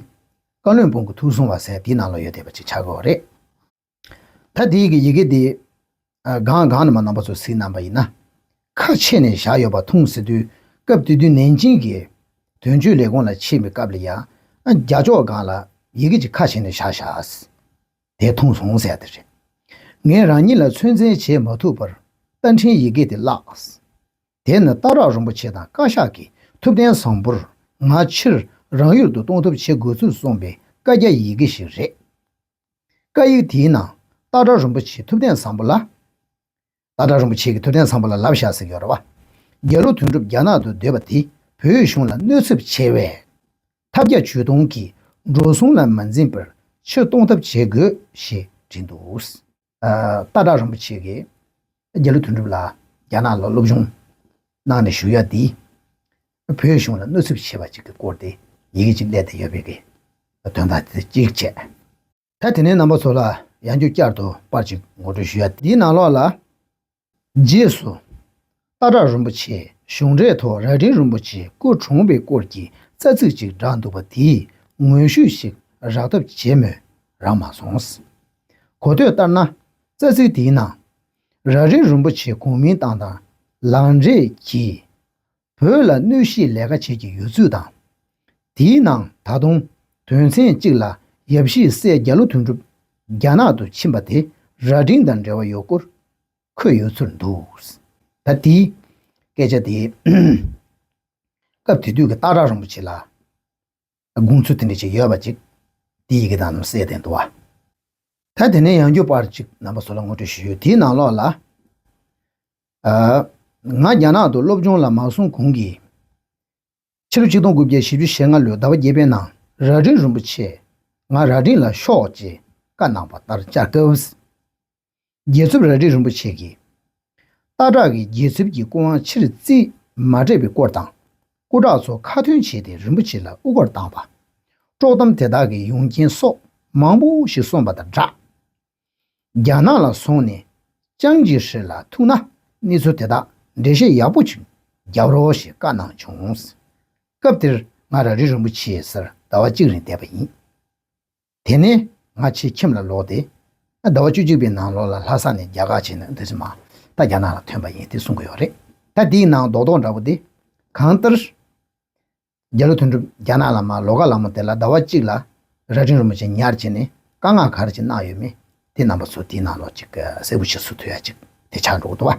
བཀའ་བློན་སྤུན་གྱི་ཐུགས་གསུང་བ་ཟེར་དེའི་ནང་ལ་ཡོད་བསྡད་པ་ཅིག་ཆགས་ཀྱི་ཡོད་རེད། ད་དེའི་གི་ཡི་གེ་འདི། ཨ། སྒང་སྒང་ནས་མར་རྣམ་པ་ཚོ་གཟིགས་གནང་པ་ཡིན་ན། ཁ་ཕྱེ་ནས་བཞག་ཡོད་པ་མཐོང་ཟེར་དུས། སྐབས་དེ་དུས་ནན་ཅིང་གི་དོན་གཅོད་ལས་ཁུངས་ལ་ཕྱིན་པའི་སྐབས་ལ་ཡ། ཨ། རྒྱ་ཕྱོགས་སྒང་ལ་ཡི་གེ་ཅིག་ཁ་ཕྱེ་ནས་བཞག་བཞག་དེ་མཐོང་སོང་ཟེར་ཡ་དེ་རེད། ངས་རང་ཉིད་ལ་ཚོད་འཛིན་བྱེད་མ་ཐུབ་པར་རྟ་མགྲིན་ཡི་གེ་དེ་བཀླགས། དེ་ནི་སྟག་བྲག་རིན་པོ་ཆེ་དང་བཀའ་ཤག་གིས་ཐུབ་བསྟན་བཟང་པོར་ང་ཕྱིར་རང་ཡུལ་དུ་གཏོང་ཐབས་བྱེད་དགོས་ཚུལ་གསུངས་པའི་བཀའ་རྒྱ་ཡི་གེ་ཞིག་རེད། བཀའ་ཡིག་དེའི་ནང་སྟག་བྲག་རིན་པོ་ཆེས་ཐུབ་བསྟན་བཟང་པོ་ལ། སྟག་བྲག་རིན་པོ་ཆེ་གིས་ཐུབ་བསྟན་བཟང་པོ་ལ་ལབ་བཞག་ཟེར་གྱི་ཡོད་རེད་བ། རྒྱ་ལོ་དོན་གྲུབ་རྒྱ་ནག་ཏུ་སྡོད་པ་དེ་བོད་གཞུང་ལ་གནོད་ཚབས་ཆེ་བས། ཐབས་བརྒྱ་ཇུས་སྟོང་གིས་འགྲོ་སོང་ལ་མ་འཛེམས་པར་ཕྱིར་གཏོང་ཐབས་བྱེད་དགོས་ཞེས་བྲིས་འདུག། ཨ། སྟག་བྲག་རིན་པོ་ཆེ་གིས་རྒྱ་ལོ་དོན་གྲུབ་ལ་རྒྱ་ནག་ལ་སློབ་སྦྱོང་གནང་ནས་བཞུགས་ཡ་འདི། བོད་གཞུང་ལ་གནོད་ཚབས་ཆེ་བ་ཅིག་གི་སྐོར་དེ་ཡི་གེ་ཅིག་སླེབས་བསྡད་ཡོད་པའི་གི་དོན་དག་དེ་གཅིག་བྱས། ད་དེ་ནས་རྣམ་པ་ཚོ་ལ་ཡང་བསྐྱར་དུ་པར་ཅིག་ངོ་སྤྲོད་ཞུ་ཡ། འདིའི་ནང་ལོགས་ལ། རྗེས་སུ། སྟག་བྲག་རིན་པོ་ཆེས་གཞུང་འབྲེལ་ཐོག་རྭ་སྒྲེང་རིན་པོ་ཆེ་སྐུ་གྲོངས་པའི་སྐོར་གྱི་རྩ་ཚིག་ཅིག་བསྒྲགས་འདུག་པ་དེས་ངོ་བཤུས་ཤིག་རག་ཐབས་བྱས་མོད་རག་མ་སོང་། གོ་ཐོས་ལྟར་ན། རྩ་ཚིག་དེའི་ནང་། རྭ་སྒྲེང་རིན་པོ་ཆེ་གོ་མིན་ཏང་དང་ལག་འབྲེལ་གྱིས། བོད་ལ་གནོད་གཞིའི་ལས་ཀ་བྱེད་ཀྱི་ཡོད་ཚུལ་དང་། དེའི་ནང་ད་དུང་དོན་ཚན་གཅིག་ལ་ཡབ་གཞིས་སྲས་རྒྱ་ལོ་དོན་གྲུབ་རྒྱ་ནག་ཏུ་ཕྱིན་པ་དེ་རྭ་སྒྲེང་དང་འབྲེལ་བ་ཡོད་སྐོར་འཁོད་ཡོད་ཚུལ་འདུག། ད་དེའི་སྐད་ཆ་དེ་སྐབས་དེ་དུས་ཀྱི་སྟག་བྲག་རིན་པོ་ཆེ་ལ་དགོངས་ཚུལ་དེ་འདྲ་ཅིག་ཡོད་པ་ཅིག་དེའི་ཡི་གེ་དང་གསལ་བསྡད་འདུག་བ། ད་དེ་ནས་ཡང་བསྐྱར་པར་ཅིག་རྣམ་པ་ཚོ་ལ་ངོ་སྤྲོད་ཞུ་ཡོད། དེའི་ནང་ལོགས་ལ། ཨ། ང་རྒྱ་ནག་ཏུ་སློབ་སྦྱོང་ལ་མ་སོང་གོང་གི། ཕྱི་ལོ་ཆིག་སྟོང་དགུ་བརྒྱ་བཞི་བཅུ་ཞེ་ལྔ་ལོའི་ཟླ་བ་བརྒྱད་པའི་ནང་རྭ་སྒྲེང་རིན་པོ་ཆེས་ང་རྭ་སྒྲེང་ལ་ཤོག་ཅེས་བཀའ་གནང་བ་ལྟར་བཅར་སྐབས། རྗེ་བཙུན་རྭ་སྒྲེང་རིན་པོ་ཆེ་གིས། སྟག་བྲག་གི་རྒྱལ་ཚབ་ཀྱི་སྐུ་དབང་ཕྱིར་རྩིས་མ་སྤྲད་པའི་སྐོར་དང་། སྐུ་དྲག་ཚོ་ཁ་ཐོན་བྱས་ཏེ་རིན་པོ་ཆེ་ལ་དབུ་སྐོར་བཏང་བ། དཀྲོག་གཏམ་དེ་དག་གི་ཡོང་རྐྱེན་སོགས་མང་པོ་ཞིག་གསུངས་པ་དང་སྦྲགས། རྒྱ་ནག་ལ་སོང་ནས་ཅང་ཅི་ཧྲི་ལ་ཐུག་ན་གནས་ཚུལ་དེ་དག་འགྲེལ་བཤད་ཡག་པོ་ཅིག་རྒྱབ་རོགས་ཞེས་བཀའ་གནང་བྱུང་། སྐབས་དེར་ང་རྭ་སྒྲེང་རིན་པོ་ཆེའི་སར་ཟླ་བ་གཅིག་རིང་བསྡད་པ་ཡིན། དེ་ནས་ང་ཕྱིར་ཁྱིམ་ལ་ལོག་སྟེ། ཟླ་བ་བཅུ་གཅིག་པའི་ནང་ལོགས་ལ་ལྷ་ས་ནས་རྒྱ་གར་ཕྱིན་ནས་འདི་ཚོ་མ་ད་རྒྱ་ནག་ལ་ཐོན་པ་ཡིན་དེ་གསུང་གི་ཡོད་རེད། ད་དེའི་ནང་རྡོག་རྡོག་འདྲ་པོ་དེ་གང་ལྟར། རྒྱ་ལོ་དོན་གྲུབ་རྒྱ་ནག་ལ་མར་ལོག་ག་ལ་མོ་དེ་ལ་ཟླ་བ་གཅིག་ལ་རྭ་སྒྲེང་རིན་པོ་ཆེ་ཉར་བྱས་ནས་བཀའ་མངགས་ག་རེ་ཅིག་གནང་ཡོད་མེད་དེ་རྣམ་པ་ཚོ་དེའི་ནང་ལོགས་ཅིག་གསལ་པོ་ཞིག་གཟིགས་ཐུབ་ཡ་ཅིག་དེ་ཆགས་འགྲོ་གི་འདུག་བ།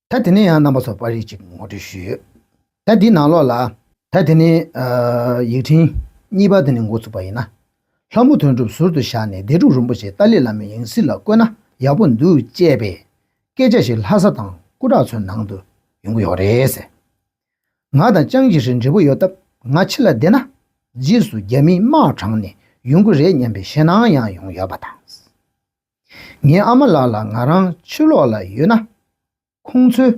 ད་དེ་ནས་ཡང་རྣམ་པ་ཚོར་པར་རིས་ཅིག་ངོ་སྤྲོད་ཞུས་ཡོད། ད་འདིའི་ནང་ལོགས་ལ། ད་དེ་ནས་ཨ། ཡིག་ཕྲེང་གཉིས་པ་དེ་ནས་འགོ་ཚུགས་པ་ཡིན་ན། ལྷ་མོ་དོན་གྲུབ་ཟུར་དུ་བཞག་ནས་བདེ་གྲུབ་རིན་པོ་ཆེ་ཏཱ་ལའི་བླ་མའི་ཡང་སྲིད་ལ་བསྐོས་ན་ཡག་པོ་འདུག་ཅེས་པའི་སྐད་ཆ་ཞིག་ལྷ་ས་དང་སྐུ་དྲག་ཚོའི་ནང་དུ་ཡོང་གི་ཡོད་རེད་ཟེར། ང་དང་ཅང་ཅི་ཧྲི་འབྲས་བུ་ཡོད་སྟབས་ང་ཕྱི་ལ་བསྡད་ན་རྗེས་སུ་རྒྱ་མིས་དམག་དྲངས་ནས་ཡོང་གི་རེད་སྙམ་པའི་ཞེད་སྣང་ཡང་ཡོང་ཡོད་པ་དང་། ངའི་ཨ་མ་ལགས་ལ་ང་རང་ཕྱི་ལོགས་ལ་ཡོད་ན། ཁོང་ཚོས་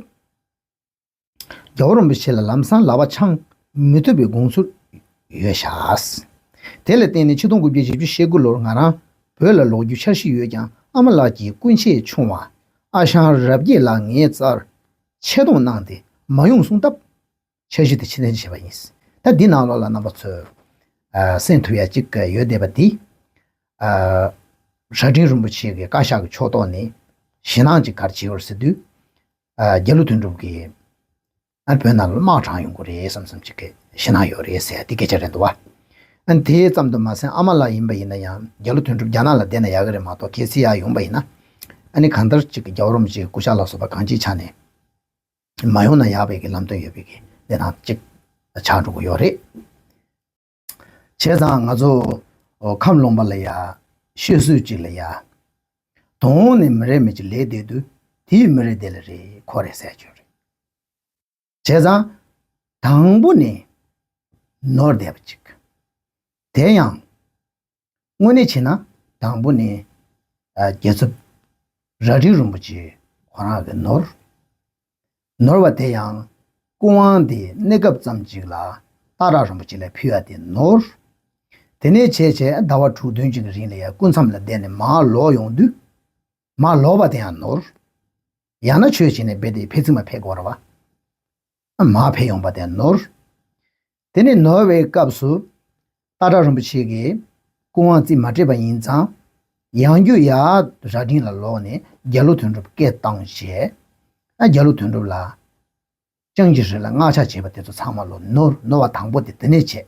རྒྱལ་བ་རིན་པོ་ཆེ་ལ་ལམ་སང་ལག་པ་འཆང་མི་ཐུབ་པའི་དགོངས་ཚུལ་ཡོད་ཤག། དེ་ལ་བརྟེན་ནས་ཆིག་སྟོང་དགུ་བརྒྱ་བཞི་བཅུ་ཞེ་དགུ་ལོར་ང་རང་བོད་ལ་ལོག་རྒྱུའི་འཆར་གཞི་ཡོད་ཀྱང་ཨ་མ་ལགས་ཀྱི་སྐུ་མཆེད་ཆུང་བ་ཨ་ཞང་རབ་རྒྱས་ལགས་ངའི་རྩར་ཆེ་མཐོང་གནང་སྟེ་མ་ཡོང་གསུངས་སྟབས། འཆར་གཞི་དེ་ཕྱིར་འཐེན་བྱས་པ་ཡིན། ད་འདི་ནང་ལོགས་ལ་རྣམ་པ་ཚོས་ཨ། གསན་ཐུབ་ཡ་གཅིག་ཡོད་བསྡད་པ་འདི། ཨ། རྭ་སྒྲེང་རིན་པོ་ཆེ་གི་བཀའ་ཤག་གི་ཕྱོགས་གཏོགས་ནས་ཞེད་སྣང་ཅིག་ག་རེ་བྱེད་ཡོད་རེད་ཟེར་དུས། ཨ་རྒྱ་ལོ་དོན་གྲུབ་ཀྱིས་ཨ་བོད་ནང་ལ་དམག་དྲངས་ཡོང་གི་རེད་བསམ་བསམ་ཅིག་གི་ཞེད་སྣང་ཡོད་རེད་ཟེར་དེ་སྐད་ཆ་རེད་འདུག་བ། ཨ་དེ་ཙམ་དུ་མ་ཟད་ཨ་མ་ལགས་ཡིན་པ་ཡིན་ན་ཡང་རྒྱ་ལོ་དོན་གྲུབ་རྒྱ་ནག་ལ་བསྡད་ན་ཡག་གི་རེད་མ་གཏོགས། གལ་སྲིད་ཡར་ཡོང་པ་ཡིན་ན་ཨ་ནི་གང་ལྟར་ཅིག་གི་རྒྱལ་བ་རིན་པོ་ཆེ་གི་སྐུ་ཕྱག་ལ་སོགས་པ་གང་ཅིའི་ཆ་ནས་མ་ཡོང་ན་ཡག་པའི་གི་ལམ་སྟོན་ཡོད་པའི་གི་གནས་སྟངས་ཅིག་ཆགས་འགྲོ་གི་ཡོད་རེད། བྱས་ཙང་ང་ཚོ་ཁམས་ལུང་པ་ལ་ཡ། ཤོད་སྲོལ་ཅིག་ལ་ཡ། དོང་ནས་མི་རེ་མི་ཅིག་ལས་བསྡད་དུས་དེའི་མི་རེ་དེ་ལ་རེ་ཁོ་རེ་ཟེར་རྒྱུ་རེད། བྱས་ཙང་། དང་པོ་ནས་ནོར་བསྡད་པ་ཅིག་དེ་ཡང་། དངོས་གནས་བྱས་ན་དང་པོ་ནས་རྒྱལ་ཚབ་རྭ་སྒྲེང་རིན་པོ་ཆེ་ཁོ་རང་གི་ནོར། ནོར་བ་དེ་ཡང་སྐུ་དབང་དེ་གནས་སྐབས་ཙམ་ཅིག་ལ་སྟག་བྲག་རིན་པོ་ཆེ་ལ་ཕུལ་བ་དེ་ནོར། དེ་ནས་བྱས་བྱས་ཟླ་བ་དྲུག་བདུན་ཅིག་གི་རིང་ལ་ཡང་སྐུ་མཚམས་ལ་བསྡད་ནས་མར་ལོག་ཡོང་དུས། མར་ལོག་པ་དེ་ཡང་ནོར། ཡང་ན་ཆོས་བྱས་ནས་རྦད་དེ་ཕེབས་ཚིག་མ་ཕེབས་དགོས་ར་བ། མར་ཕེབས་ཡོང་པ་དེ་ཡང་ནོར། དེ་ནས་ནོར་བའི་སྐབས་སུ། སྟག་བྲག་རིན་པོ་ཆེ་གིས་སྐུ་དབང་རྩིས་མ་སྤྲད་པ་ཡིན་ཙང་། ཡང་རྒྱུ་ཡར་རྭ་སྒྲེང་ལ་ལོག་ནས་རྒྱ་ལོ་དོན་གྲུབ་སྐད་བཏང་བྱས། ཨ་རྒྱ་ལོ་དོན་གྲུབ་ལ། ལྕང་སྐྱ་རི་ལ་མངགས་ཆ་བྱས་པ་དེ་ཚོ་ཚང་མ་ལོ་ནོར་ནོར་བ་དང་པོ་དེ་དེ་ནས་བྱས།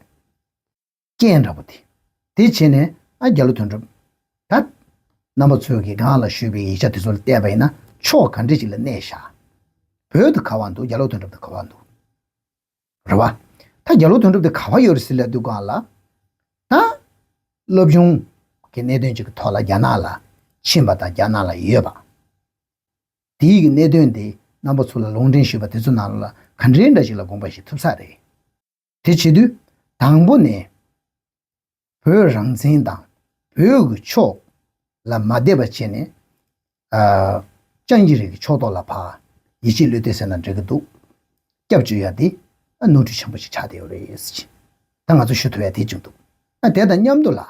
རྐྱེན་འདྲ་པོ་དེ། དེ་བྱས་ནས་ཨ་རྒྱ་ལོ་དོན་གྲུབ། ད། རྣམ་པ་ཚོས་ཀྱིས་སྒང་ལ་ཞུས་པའི་ཡིག་ཆ་དེ་ཚོ་ལ་བལྟས་པ་ཡིན་ན་ཕྱོགས་ག་འདྲ་ཞིག་ལ་གནས་བཞག་བོད་དུ་ག་བ་འདུག་རྒྱ་ལོ་དོན་གྲུབ་དུ་ག་བ་འདུག་རེད་བ། ད་རྒྱ་ལོ་དོན་གྲུབ་དེ་ག་བ་ཡོད་རེད་ཟེར་ལབ་དུས་སྒང་ལ། ད། སློབ་སྦྱོང་གི་གནད་དོན་ཅིག་གི་ཐོག་ལ་རྒྱ་ནག་ལ་ཕྱིན་པ་དང་རྒྱ་ནག་ལ་ཡོད་པ། དེའི་གི་གནད་དོན་དེ་རྣམ་པ་ཚོ་ལ་ལུང་འདྲེན་ཞུས་པ་དེ་ཚོ་ནང་ལ་ག་འདྲའི་འདྲ་ཞིག་ལ་དགོངས་པ་བཞེས་ཐུབ་ས་རེད། དེ་བྱེད་དུས། དང་པོ་ནས། བོད་རང་བཙན་དང་། བོད་ཀྱི་ཕྱོགས་ལ་མ་བསྡད་པ་བྱས་ནས། ཨ། ལྕང་སྐྱ་རི་གི་ཕྱོགས་གཏོགས་ལ་ཕར་ཡིད་ཆེས་བློས་གཏད་ཟེར་ན་འགྲིག་གི་འདུག་སྐྱབས་བཅོལ་ཡ་དེ་ཨ་ནོར་འཁྲུལ་ཆེན་པོ་ཞིག་ཆགས་བསྡད་ཡོད་རེད་ཟེར་གྱི། ད་ང་ཚོ་ཞུ་ཐུབ་ཡ་དེ་བྱུང་འདུག་ཨ་དེ་དང་མཉམ་དུ་ལ། བྱས་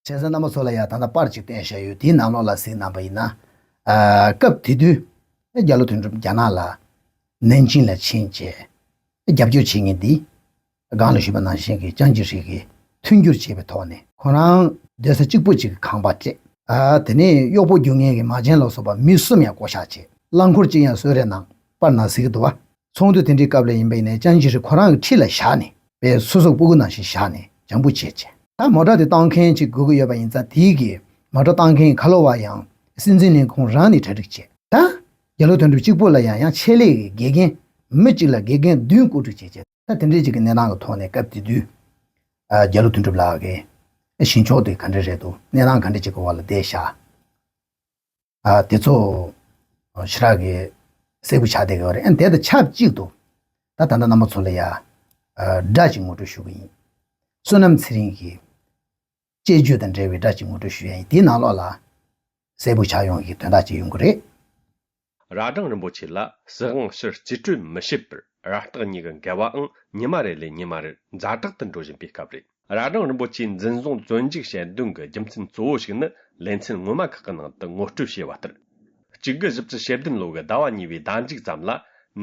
ཙང་རྣམ་པ་ཚོ་ལ་ཡ་ད་ལྟ་པར་ཅིག་བསྟན་བཞག་ཡོད། དེའི་ནང་ལོགས་ལ་གཟིགས་གནང་པ་ཡིན་ན། ཨ། སྐབས་དེ་དུས་རྒྱ་ལོ་དོན་གྲུབ་རྒྱ་ནག་ལ་ནན་ཅིང་ལ་ཕྱིན་བྱས་རྒྱབ་སྐྱོར་བྱེད་མཁན་འདི། སྒང་ལ་ཞུས་པ་ནང་བཞིན་གྱི་ལྕང་སྐྱ་རི་གི་མཐུན་འགྱུར་བྱས་པའི་ཐོག་ནས་ཁོ་རང་སྡོད་ས་གཅིག་པུ་གཅིག་གི་ཁང་པ་སྤྲད། ཨ། དེ་ནས་གཡོག་པོ་རྒྱུག་མཁན་གྱི་མ་བྱན་ལ་སོགས་པ་མི་གསུམ་ཡང་བསྐོ་བཞག་བྱས། རླངས་འཁོར་གཅིག་ཡང་གསོལ་རས་གནང་། པར་ནང་གཟིགས་ཀྱི་འདུག་བ། ཚོགས་འདུ་དེ་འདྲའི་སྐབས་ལ་ཡིན་པ་ཡིན་ནའི་ལྕང་སྐྱ་རི་ཁོ་རང་གི་འཁྲིས་ལ་བཞག་ནས་པའི་སོ་སོ་སྤུ་གུ་ནང་བཞིན་བཞག་ནས་བྱང་བུ་བྱས་བྱས། ད་མོ་ཊ་དེ་བཏང་མཁན་ཅིག་དགོས་ཀྱི་ཡོད་པ་ཡིན་ཙང་དེའི་གི་མོ་ཊ་བཏང་མཁན་ཁ་ལོ་བ་ཡང་སྲིད་འཛིན་ལས་ཁུངས་རང་ནས་གྲ་སྒྲིག་བྱས། ད་རྒྱ་ལོ་དོན་གྲུབ་གཅིག་པུ་ལ་ཡང་ཡང་ཆེད་ལས་ཀྱི་དགེ་རྒན་མི་གཅིག་ལ་དགེ་རྒན་བདུན་བསྐོ་སྒྲིག་བྱས་བྱས། ད་དེ་འདྲའི་ཅིག་གི་གནས་སྟངས་ཀྱི་ཐོག་ནས་སྐབས་དེ་དུས། ཨ། རྒྱ་ལོ་དོན་གྲུབ་ལགས་ཀྱི་བཞེངས་ཕྱོགས་དེ་ག་འདྲ་རེད་འདུག་གནས་སྟངས་ག་འདྲ་ཅིག་གི་འོག་ལ་བསྡད་བཞག་ཨ། དེ་ཚོ་ཞེ་དྲག་གི་གསལ་པོ་ཆགས་བསྡད་ཀྱི་ཡོད་རེད། ཨ། དེ་དང་ཆབས་ཅིག་ཏུ་ད་ད་ལྟ་རྣམ་པ་ཚོ་ལ་ཡ། ཨ། སྒྲ་ཅིག་ངོ་སྤྲོད་ཞུ་གི་ཡིན། བསོད་ནམས་ཚེ་རིང་གི་དཔྱད་བརྗོད་དང་འབྲེལ་བའི་སྒྲ་ཅིག་ངོ་སྤྲོད་ཞུ་ཡ་ཡིན། དེའི་ནང་ལོགས་ལ་གསལ་པོ་ཆགས་ཡོང་གི་དོན་དག་ཅིག་ཡོང་གི་རེད། རྭ་སྒྲེང་རིན་པོ་ཆེ་ལ་སྲིད་དབང་ཕྱིར་རྩིས་སྤྲོད་མི་བྱེད་པར་རྭ་སྟག་གཉིས་ཀྱི་འགལ་བའང་ཉི་མ་རེ་ལས་ཉི་མ་རེར་ཛ་དྲག་ཏུ་འགྲོ་བཞིན་པའི་སྐབས་རེད། རྭ་སྒྲེང་རིན་པོ་ཆེའི་འཛིན་བཟུང་བཙོན་འཇུག་བྱེད་དོན་གྱི་རྒྱུ་མཚན་གཙོ་བོ་ཞིག་ནི་ལེ་ཚན་སྔོན་མ་ཁག་གི་ནང་དུ་ངོ་སྤྲོད་བྱས་པ་ལྟར། གཅིག་དགུ་བཞི་བཅུ་ཞེ་བདུན་ལོ་གི་ཟླ་བ་གཉིས་པའི་ཟླ་མཇུག་ཙམ་ལ་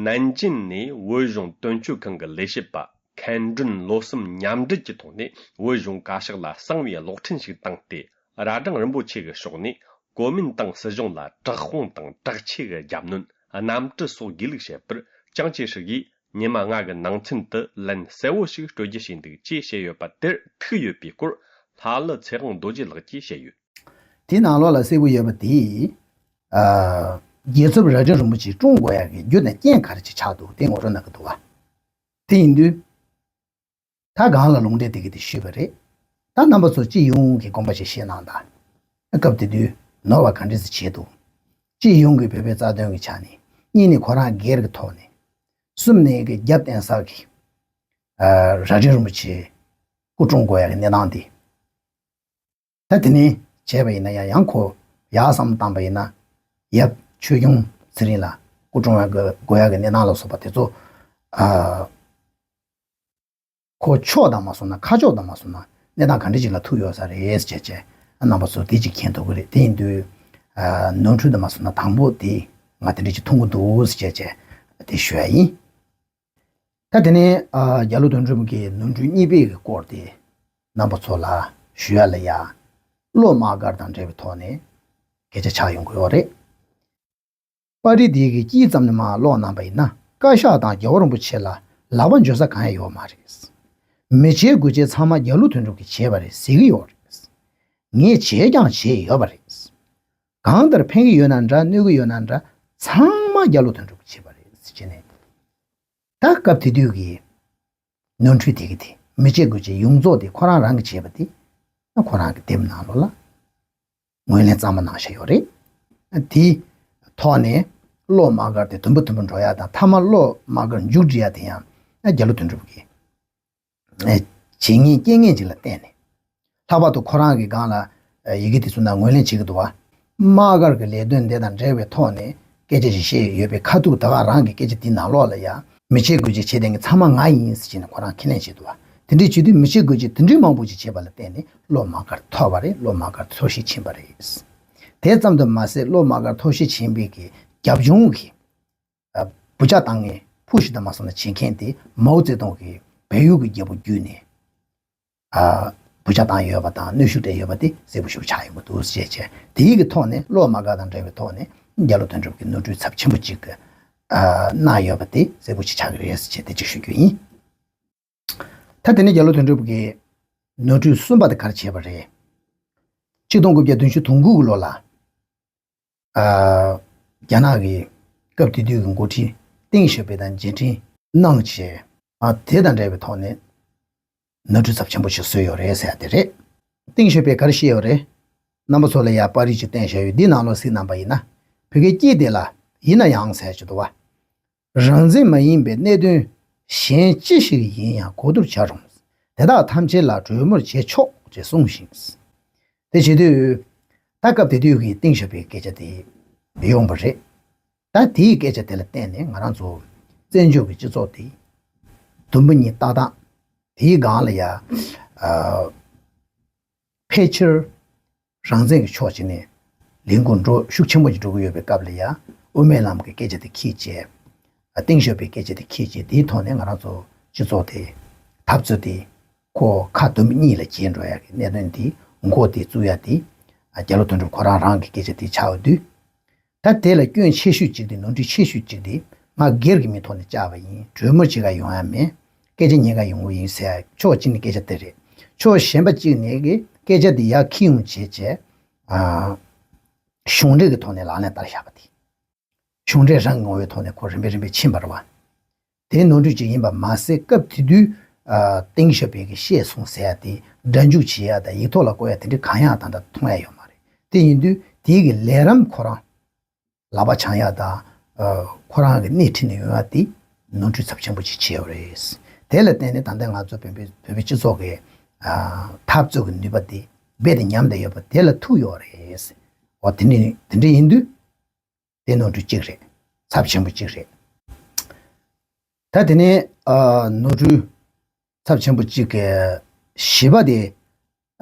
ནན་ཅིན་ནས་བོད་གཞུང་དོན་གཅོད་ཁང་གི་ལས་བྱེད་པ་མཁན་སྒྲོན་བློ་བསམ་མཉམ་འབྲེལ་གྱི་ཐོག་ནས་བོད་གཞུང་བཀའ་ཤག་ལ་གསང་བའི་གློག་འཕྲིན་ཞིག་བཏང་སྟེ། རྭ་སྒྲེང་རིན་པོ་ཆེ་གི་ཕྱོགས་ནས་གོ་མིན་ཏང་སྲིད་གཞུང་ལ་དྲག་དཔུང་དང་དྲག་ཆས་ཀྱི་རྒྱབ་གནོན། གནམ་གྲུ་སོགས་དགོས་ལུགས་བྱེད་པར་ཅང་ཅེ་ཧྲི་ཡིས་ཉི་མ་ལྔ་གི་ནང་ཚུན་དུ་ལན་གསལ་བོ་ཞིག་སྤྲོད་རྒྱུ་བྱས་འདུག་ཅེས་བཤད་ཡོད་པ་དེར་ཐུག་ཡོད་པའི་སྐོར་ལྷ་ཀླུ་ཚེ་དབང་རྡོ་རྗེ་ལགས་ཀྱིས་བཤད་ཡོད། དེའི་ནང་ལོགས་ལ་གསལ་པོ་ཡོད་པ་དེ། ཨ། རྒྱལ་ཚབ་རྭ་སྒྲེང་རིན་པོ་ཆེ་བཀྲོངས་དགོས་ཡག་གི་རྒྱུ་དང་རྐྱེན་ག་རེ་ཅིག་ཆགས་འདུག་དེ་ངོ་སྤྲོད་གནང་གི་འདུག་བ། དེ་ཡིན་དུས། ད་གང་ལ་ལུང་འདྲེན་དེ་གི་དེ་ཞུས་པ་རེད། ད་རྣམ་པ་ཚོ་སྤྱི་ཡོངས་ཀྱི་དགོངས་པ་ཞིག་བཞེས་གནང་དང་། སྐབས་དེ་དུས་ནོར་བ་ག་འདྲ་ཞིག་བྱས་འདུག་སྤྱི་ཡོངས་ཀྱི་བོད་པའི་རྩ་དོན་གྱི་ཆ་ནས་གཉིས་ནས་ཁོ་རང་སྒེར་གྱི་ཐོག་ནས། གསུམ་ནས་གི་རྒྱབ་བརྟེན་ས་གི། ཨ། རྭ་སྒྲེང་རིན་པོ་ཆེ་སྐུ་བཀྲོངས་དགོས་ཡག་གི་གནས་སྟངས་དེ། ད་དེ་ནས་བྱས་པ་ཡིན་ན་ཡང་ཡང་ཁོ་ཡག་བསམ་བཏང་པ་ཡིན་ན། ཡབ་ཆོས་སྐྱོང་ཚེ་རིང་ལ་སྐུ་བཀྲོངས་ཡག་གི་དགོས་ཡག་གི་གནས་སྟངས་ལ་སོགས་པ་དེ་ཚོ། ཨ། ཁོ་ཕྱོགས་དང་མ་སོང་ན་ཁ་ཕྱོགས་དང་མ་སོང་ན་གནས་སྟངས་ག་འདྲ་ཅིག་ལ་ཐུག་ཡོད་ས་རེད་ཟེར་བྱས་བྱས། རྣམ་པ་ཚོ་དེ་ཅིག་མཁྱེན་ཐུབ་ཀྱི་རེད། དེ་ཡིན་དུས། ཨ། ནོར་འཁྲུལ་དང་མ་སོང་ན་དང་པོ་དེ་ང་དེ་འདྲ་ཅིག་མཐོང་གི་འདུག་ཟེར་བྱས་བྱས་དེ་ཞུ་ཡ་ཡིན། ད་དེ་ནས། ཨ། རྒྱ་ལོ་དོན་གྲུབ་ཀྱི་ནོར་འཁྲུལ་གཉིས་པའི་སྐོར་དེ་རྣམ་པ་ཚོ་ལ་ཞུ་ཡ་ལ་ཡ། གློག་དམག་སྒར་དང་འབྲེལ་བའི་ཐོག་ནས་སྐད་ཆ་ཆགས་ཡོང་གི་ཡོད་རེད། པར་རིས་དེ་གི་དཀྱིལ་ཙམ་ནས་མར་ཀློག་གནང་པ་ཡིན་ན། བཀའ་ཤག་དང་རྒྱལ་བ་རིན་པོ་ཆེ་ལ་ལག་པ་འཇུ་ས་གང་ཡང་ཡོད་མ་རེད། མི་བྱེད་དགུ་བྱེད་ཚང་མ་རྒྱ་ལོ་དོན་གྲུབ་ཀྱིས་བྱས་པ་རེད་ཟེར་གྱི་ཡོད་རེད། ངས་བྱས་ཀྱང་བྱས་ཡོད་པ་རེད། གང་ལྟར་ཕན་གྱི་ཡོད་ན་འདྲ། གནོད་ཀྱི་ཡོད་ན་འདྲ། ཚང་མ་རྒྱ་ལོ་དོན་གྲུབ་ཀྱིས་བྱས་པ་རེད་ཟེར་བྱས་ནས། ད་སྐབས་དེ་དུས་ཀྱི་ནོར་འཁྲུལ་དེ་གི་དེ་མི་བྱེད་དགུ་བྱེད་ཡོངས་རྫོགས་དེ་ཁོ་རང་རང་གིས་བྱས་པ་དེ་ཁོ་རང་གི་དེབ་ནང་ལོགས་ལ་ངོས་ལེན་གཙང་མ་གནང་བཞག་ཡོད་རེད། དེའི་ཐོག་ནས་གློག་དམག་སྒར་དེ་དུམ་བུ་དུམ་བུ་འགྲོ་ཡ་དང་། མཐའ་མ་གློག་དམག་སྒར་མཇུག་སྒྲིལ་ཡ་དེ་ཡང་རྒྱ་ལོ་དོན་གྲུབ་ཀྱིས་བྱེད་ངེས་སྐྱེལ་ངེས་ཅིག་ལ་བརྟེན་ནས། ལྷག་པར་དུ་ཁོ་རང་གི་སྒང་ལ་ཡི་གེ་དེ་ཚོ་ནང་ངོས་ལེན་བྱེད་ཀྱི་འདུག་བ། དམག་སྒར་གྱི་ལས་དོན་དེ་དང་འབྲེལ་བའི་ཐོག་ནས་སྐད་ཆ་ཞིག་བཤད་ཡོད་པའི་ཁ་ཐུག་ད་ག་རང་གི་སྐད་ཆ་དེའི་ནང་ལོགས་ལ་ཡ། མི་བྱེད་དགུ་བྱེད་བྱེད་མཁན་གྱི་ཚང་མ་ང་ཡིན་ཟེར་བྱས་ནས་ཁོ་རང་ཁས་ལེན་བྱས་འདུག་བ། དེ་འདྲའི་བྱེད་དུས་མི་བྱེད་དགུ་བྱེད་དེ་འདྲའི་མང་པོ་ཞིག་བྱས་པ་ལ་བརྟེན་ནས་གློག་དམག་སྒར་ཐོབ་པ་རེད། གློག་དམག་སྒར་ཐོར་ཞིག་ཕྱིན་པ་རེད། དེ་ཙམ་དུ་མ་ཟད་གློག་དམག་སྒར་ཐོར་ཞིག་ཕྱིན་པའི་གི་རྒྱབ་ལྗོངས་ཀྱི་བུ་ཆ་བཏང་མཁན། ཕུ་ཤུ་དང་མ་སོང་ན་བྱེད་མཁན་དེ་མའོ་ཙེ་ཏུང་གིས་བལ་ཡུལ་གྱི་རྒྱལ་པོ་བརྒྱུད་ནས་བུ་ཆ་བཏང་ཡོད་པ་དང་གནོན་ཤུགས་སྤྲད་ཡོད་པ་དེ་གསལ་པོ་ཞིག་ཆགས་ཡོང་གི་འདུག་ཅེས་བྱས། དེའི་གི་ཐོག་ནས་གློག་དམག་སྒར་དང་འབྲེལ་བའི་ཐོག་ནས་རྒྱ་ལོ་དོན་གྲུབ་ཀྱིས་ནོར་འཁྲུལ་ཚབས་ཆེན་པོ་ཅིག་གནང་ཡོད་པ་དེ་གསལ་པོ་ཞིག་ཆགས་ཀྱི་རེད་ཅེས་དེ་གཅིག་ཞུ་རྒྱུ་ཡིན། ད་དེ་ནས་རྒྱ་ལོ་དོན་གྲུབ་ཀྱིས་ནོར་འཁྲུལ་གསུམ་པ་དེ་ག་རེ་བྱས་པ་རེད། གཅིག་སྟོང་དགུ་བརྒྱ་བདུན་ཅུ་དོན་དགུ་གི་ལོ་ལ། ཨ། རྒྱ་ནག་གི་སྐབས་དེ་དུས་ཀྱི་འགོ་ཁྲིད་ཏེང་ཞའོ་ཕིང་དང་མཇལ་འཕྲད་གནང་བྱས། ཨ། དེ་དང་འབྲེལ་བའི་ཐོག་ནས་ནོར་འཁྲུལ་ཚབས་ཆེན་པོ་ཞིག་བཟོས་ཡོད་རེད་ཟེར་ཡ་དེ་རེད། ཏེང་ཞའོ་ཕིང་ག་རེ་བཤད་ཡོད་རེད། རྣམ་པ་ཚོ་ལ་ཡ་པར་རིས་ཅིག་བསྟན་བཞག་ཡོད། འདིའི་ནང་ལོགས་གཟིགས་གནང་པ་ཡིན་ན། བོད་སྐད་སྐད་དེ་ལ་ཡིན་ན་ཡང་ཟེར་གྱི་འདུག་བ། རང་བཙན་མ་ཡིན་པའི་གནད་དོན་གཞན་ཅི་ཞིག་ཡིན་ཡང་གོ་བསྡུར་བྱ་རུང་། དེ་དག་ཐམས་ཅད་ལ་གྲོས་མོལ་བྱེད་ཆོག་ཅེས་གསུངས་ཤིང་། དེ་བྱེད་དུས། ད་སྐབས་དེ་དུས་ཀྱི་ཏེང་ཞའོ་ཕིང་སྐད་ཆ་དེ་ཡོང་པ་རེད། ད་དེའི་སྐད་ཆ་དེ་ལ་བརྟེན་ནས་ང་རང་ཚོ་བཙན་བྱོལ་གྱི་སྤྱི་ཚོགས་དེ་དུམ་བུ་གཉིས་ཏག་ཏག་དེའི་སྒང་ལ་ཡ། ཨ། ཕལ་ཆེར་རང་བཙན་གྱི་ཕྱོགས་ཅིག་ནས་ལས་འགུལ་འགྲོ་ཤུགས་ཆེན་པོ་ཅིག་འགྲོ་གི་ཡོད་པའི་སྐབས་ལ་ཡ། དབུ་མའི་ལམ་གྱི་སྐད་ཆ་དེ་ཁྱེར་བྱས། ཏེང་ཞའོ་ཕིང་སྐད་ཆ་དེ་ཁྱེར་བྱས། དེའི་ཐོག་ནས་ང་རང་ཚོ་སྤྱི་ཚོགས་དེ་འཐབ་རྩོད་དེ་ཁོ་ཁ་དུམ་གཉིས་ལ་གྱེས་འགྲོ་ཡ་གི་གནད་དོན་དེ་འགོ་དེ་བཙུགས་ཡ་དེ་རྒྱ་ལོ་དོན་གྲུབ་ཁོ་རང་རང་གི་སྐད་ཆ་དེ་ཆགས་ཡོད་དུས། ད་དེ་ལ་སྐྱོན་ཆེ་ཤོས་གཅིག་དེ། ནོར་འཁྲུལ་ཆེ་ཤོས་གཅིག་དེ་ང་སྒེར་གྱི་མིང་ཐོག་ནས་བཅར་བ་ཡིན། གྲོས་མོལ་བྱེད་ག་ཡོང་ཡ་མེད། སྐད་ཆ་ཉན་ག་ཡོང་གི་ཡིན་ཟེར་ཕྱོགས་གཅིག་ནས་སྐད་ཆ་དེ་རེད། ཕྱོགས་གཞན་པ་གཅིག་ནས་ཀྱི་སྐད་ཆ་དེ་ཡར་འཁྱེར་ཡོང་བྱས་བྱས། ཨ། གཞུང་འབྲེལ་གྱི་ཐོག་ནས་ལག་ལེན་བསྟར་བཞག་པ་དེ། གཞུང་འབྲེལ་རང་གི་ངོ་བོའི་ཐོག་ནས་ཁོ་རིམ་པས་རིམ་པས་ཕྱིན་པ་རེད་བ། དེ་ནོར་འཁྲུལ་ཅིག་ཡིན་པ་མ་ཟད། སྐབས་དེ་དུས། ཨ། ཏེང་ཞའོ་ཕིང་གིས་བཤད་སོང་ཟེར་ཡ་དེ་སྒྲ་འཇུག་བྱེད་ཡ་དང་ཡིག་ཐོག་ལ་བཀོད་ཡ་དེ་འདྲ་གང་ཡང་ད་ལྟ་མཐོང་ཡ་ཡོད་མ་རེད། དེ་ཡིན་དུས་དེའི་གི་ལས་རིམ་ཁོ་རང་ལག་པ་འཆང་ཡ་དང་། ཨ། ཁོ་རང་གི་སྣེ་ཁྲིད་ནས་ཡོང་ཡ་དེ་ནོར་འཁྲུལ་ཚབས་ཆེན་པོ་ཅིག་བྱས་ཡོད་རེད། དེ་ལ་བརྟེན་ནས་ད་ལྟ་ང་ཚོ་བོད་པའི་བོད་པའི་སྤྱི་ཚོགས་ཀྱི། ཨ། འཐབ་རྩོད་ཀྱི་ནུས་པ་དེ་རྦད་དེ་ཉམས་བསྡད་ཡོད་པ་དེ་ལ་ཐུག་ཡོད་རེད། འོ། དེ་འདྲ་དེ་འདྲ་ཡིན་དུས། དེ་ནོར་འཁྲུལ་གཅིག་རེད། ཚབས་ཆེན་པོ་གཅིག་རེད། ད་དེ་ནས། ཨ། ནོར་འཁྲུལ་ཚབས་ཆེན་པོ་གཅིག་གི་བཞི་པ་དེ་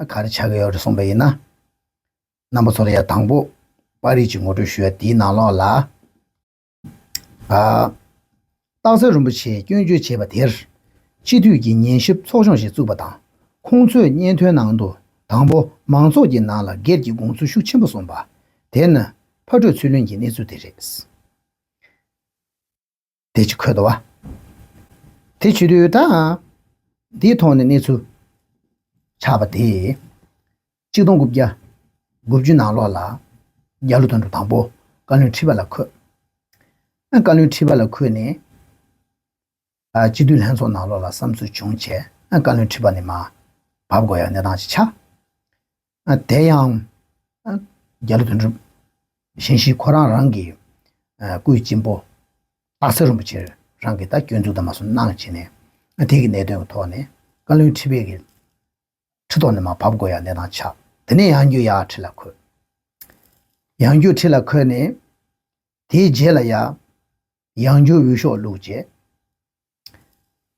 ག་རེ་ཆགས་ཀྱི་ཡོད་རེད་གསུངས་པ་ཡིན་ན། རྣམ་པ་ཚོ་ལ་ཡ་དང་པོ་པར་རིས་ཀྱི་ངོ་སྤྲོད་ཞུ་ཡ་དེའི་ནང་ལོགས་ལ། ཨ། སྟག་འཚེར་རིན་པོ་ཆེས་སྐྱོན་བརྗོད་བྱས་པ་དེར། སྤྱི་འཐུས་ཀྱི་ཉན་ཞིབ་ཚོགས་ཆུང་ཞིག་བཙུགས་པ་དང་། ཁོང་ཚོས་སྙན་ཐོའི་ནང་དུ་དང་པོ་མང་ཚོགས་ཀྱི་ནང་ལ་སྒེར་གྱི་དགོངས་ཚུལ་ཤུགས་ཆེན་པོ་གསུངས་པ། དེ་ནི་ཕར་སྤྲོད་ཚུར་ལེན་གྱི་གནས་ཚུལ་དེ་རེད། དེ་ཅིག་འཁོད་འདུག་བ། དེ་བྱེད་དུས་ད། འདིའི་ཐོག་ནས་གནས་ཚུལ་ཆགས་པ་དེ། གཅིག་སྟོང་དགུ་བརྒྱ་དགུ་བཅུ་ནང་ལོགས་ལ་རྒྱ་ལོ་དོན་གྲུབ་དང་པོ་བཀའ་བློན་ཁྲི་པ་ལ་འཁོད། ཨ། བཀའ་བློན་ཁྲི་པ་ལ་འཁོད་ནས། ཨ། སྤྱི་འཐུས་ལྷན་ཚོགས་ནང་ལོགས་ལ་བསམ་ཚུལ་བྱུང་བྱས། ཨ། བཀའ་བློན་ཁྲི་པ་ནས་མར་བབས་དགོས་ཡ་གནས་སྟངས་ཅིག་ཆགས། ཨ། དེ་ཡང་། ཨ། རྒྱ་ལོ་དོན་གྲུབ་ཞིང་གཤེགས་ཁོ་རང་རང་གི། ཨ། སྐུའི་གཅེན་པོ་སྟག་འཚེར་རིན་པོ་ཆེ་རང་གིས་ད་སྐྱོན་འཛུགས་དང་མ་སོང་གནང་བྱས་ནས། ཨ། དེ་གི་གནད་དོན་གྱི་ཐོག་ནས་བཀའ་བློན་ཁྲི་པའི་གི་ཁྲི་ཐོག་ནས་མར་བབས་དགོས་ཡ་གནས་སྟངས་ཆགས། དེ་ནས་ཡང་བསྐྱར་ཡར་ཁྲི་ལ་འཁོད། ཡང་བསྐྱར་ཁྲི་ལ་འཁོད་ནས། དེའི་རྗེས་ལ་ཡ། ཡང་བསྐྱར་འོས་ཤོག་བླུགས་རྗེས།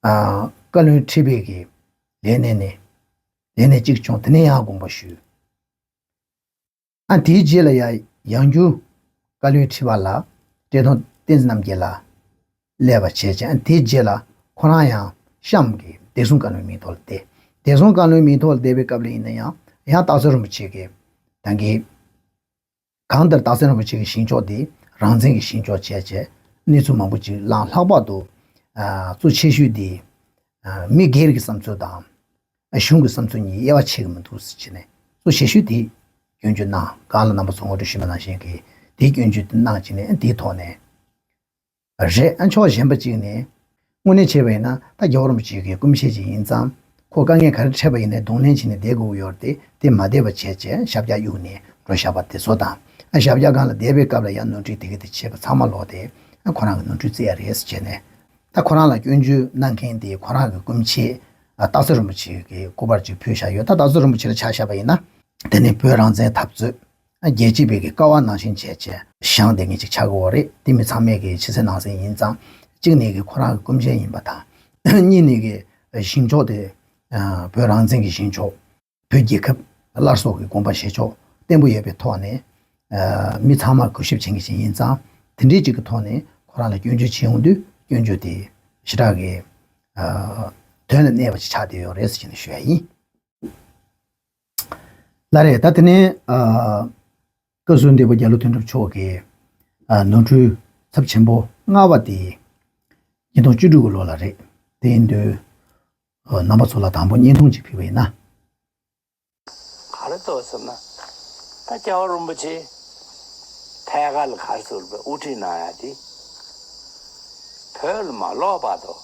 ཨ། བཀའ་བློན་ཁྲི་པའི་གི་ལས་གནས་ནས། ལས་གནས་གཅིག་བྱུང་། དེ་ནས་ཡང་དགོངས་པ་ཞུས། ཨ། དེའི་རྗེས་ལ་ཡ་ཡང་བསྐྱར་བཀའ་བློན་ཁྲི་པ་ལ་བཀྲས་མཐོང་བསྟན་འཛིན་རྣམ་རྒྱལ་ལགས་སླེབས་པ་བྱས་ཙང་། དེའི་རྗེས་ལ་ཁོ་རང་ཡང་གཤམ་གྱི་བདེ་སྲུང་བཀའ་བློན་མིང་ཐོག་ལ་བསྡད། བདེ་སྲུང་བཀའ་བློན་མིང་ཐོག་ལ་བསྡད་པའི་སྐབས་ལ་ཡིན་ན་ཡང་། ཡང་སྟག་འཚེར་རིན་པོ་ཆེ་གིས་ ད་གིན་གང་ལྟར་སྟག་འཚེར་རིན་པོ་ཆེ་གི་བཞེངས་ཕྱོགས་དེ་རང་བཙན་གྱི་བཞེངས་ཕྱོགས་བྱས་བྱས་གནས་ཚུལ་མང་པོ་ཅིག་བླངས། ལྷག་པར་དུ་ཨ་གཙོ་ཆེ་ཤོས་དེ་ཨ་མི་སྒེར་གྱི་བསམ་ཚུལ་དང་གཞུང་གི་བསམ་ཚུལ་གཉིས་དབྱེ་བ་ཕྱེ་གི་མི་འདུག་ཟེར་བྱས་ནས་གཙོ་ཆེ་ཤོས་དེ་སྐྱོན་བརྗོད་གནང་། གང་ལ་རྣམ་པ་ཚོ་ངོ་སྤྲོད་ཞུས་པ་ནང་བཞིན་གྱི་དེ་སྐྱོན་བརྗོད་དེ་གནང་བྱས་ནས་དེའི་ཐོག་ནས། རེད། ཨ་ཕྱོགས་གཞན་པ་གཅིག་ནས་དངོས་གནས་བྱས་པ་ཡིན་ན་ད་རྒྱལ་བ་རིན་པོ་ཆེ་གི་སྐུ་མཆེད་ཅིག་ཡིན་ཙང་ཁོ་དཀའ་ངལ་ག་རེ་འཕྲད་པ་ཡིན་ནའི་གདོང་ལེན་བྱས་ནས་བསྡད་དགོས་ཀྱི་ཡོད་རེད་དེ། དེ་མ་བསྡད་པ་བྱས་བྱས་ཞབས་བཀྱག་གཡུགས་ནས་འགྲོ་བཞག་པ་དེ་ཚོ་དང་། ཨ་ཞབས་བཀྱག་སྒང་ལ་བསྡད་པའི་སྐབས་ལ་ཡང་ནོར་འཁྲུལ་དེ་ག་དེ་བྱས་པ་ཚང་མ་ལོག་སྟེ་ཨ་ཁོ་རང་གི་ནོར་འཁྲུལ་བརྩི་ཡ་རེད་ཟེར་བྱས་ནས། ད་ཁོ་རང་ལ་སྐྱོན་བརྗོད་གནང་མཁན་དེ་ཁོ་རང་གི་སྐུ་མཆེད་ཨ་སྟག་འཚེར་རིན་པོ་ཆེ་གི་སྐུ་པར་ཅིག་ཕུལ་བཞག་ཡོད། ད་སྟག་འཚེར་རིན་པོ་ཆེ་ལ་ཆ་བཞག་པ་ཡིན་ན། དེ་ནི་བོད་རང་བཙན་འཐབ་རྩོད་རྒྱལ་གཅེས་པའི་གི་ཀ་བ་ནང་བཞིན་བྱས་བྱས་བཞེངས་བསྡད་མཁན་ཅིག་ཆགས་ཀྱི་ཡོད་རེད། དེ་མི་ཚང་མས་གི་ཕྱི་གསལ་ནང་གསལ་ཡིན་ཙང་། གཅིག་ནས་གི་ཁོ་རང་གི་སྐུ་མཆེད་ཡིན་པ་དང་། གཉིས་ནས་གི་བཞེངས་ཕྱོགས་དེ་ཨ་བོད་རང་བཙན་གྱི་བཞེངས་ཕྱོགས། བོད་རྒྱལ་ཁབ་སླར་གསོ་གི་དགོངས་པ་བཞེས་ཕྱོགས་བརྟན་པོ་ཡོད་པའི་ཐོག་ནས། ཨ་མི་ཚང་མ་གུས་ཞབས་བྱེད་མཁན་ཞིག་ཡིན་ཙང་། དེ་འདྲའི་ཅིག་གི་ཐོག་ནས་ཁོ་རང་ལ་སྐྱོན་བརྗོད་བྱེད་ཡོང་དུས་སྐྱོན་བརྗོད་དེ་ཞེ་དྲག་གི་ཨ་དོན་ལ་གནས་པ་ཞིག་ཆགས་བསྡད་ཡོད་རེད་ཟེར་བྱས་ནས་ཞུ་ཡ་ཡིན། ལགས་རེད། ད་དེ་ནས་ཨ་བཀའ་ཟུར་འདས་པོ་རྒྱ་ལོ་དོན་གྲུབ་མཆོག་གིས་ཨ་ནོར་འཁྲུལ་ཚབས་ཆེན་པོ་ལྔ་པ་དེ་ཉིས་སྟོང་བཅུ་དྲུག་གི་ལོ་ལ་རེད། དེ་ཡིན་དུས་ཨ་རྣམ་པ་ཚོ་ལ་དང་པོ་བརྙན་ཐུང་ཅིག་ཕུལ་བ་ཡིན་ན། ག་རེ་འདུག་ཟེར་ན། ད་རྒྱལ་བ་རིན་པོ་ཆེ་ཐད་ཀར་ལ་ག་རེ་ཟེར་བ་དབུ་ཁྲིད་གནང་ཡ་དེ་བོད་ལ་མ་ལོག་བར་དུ་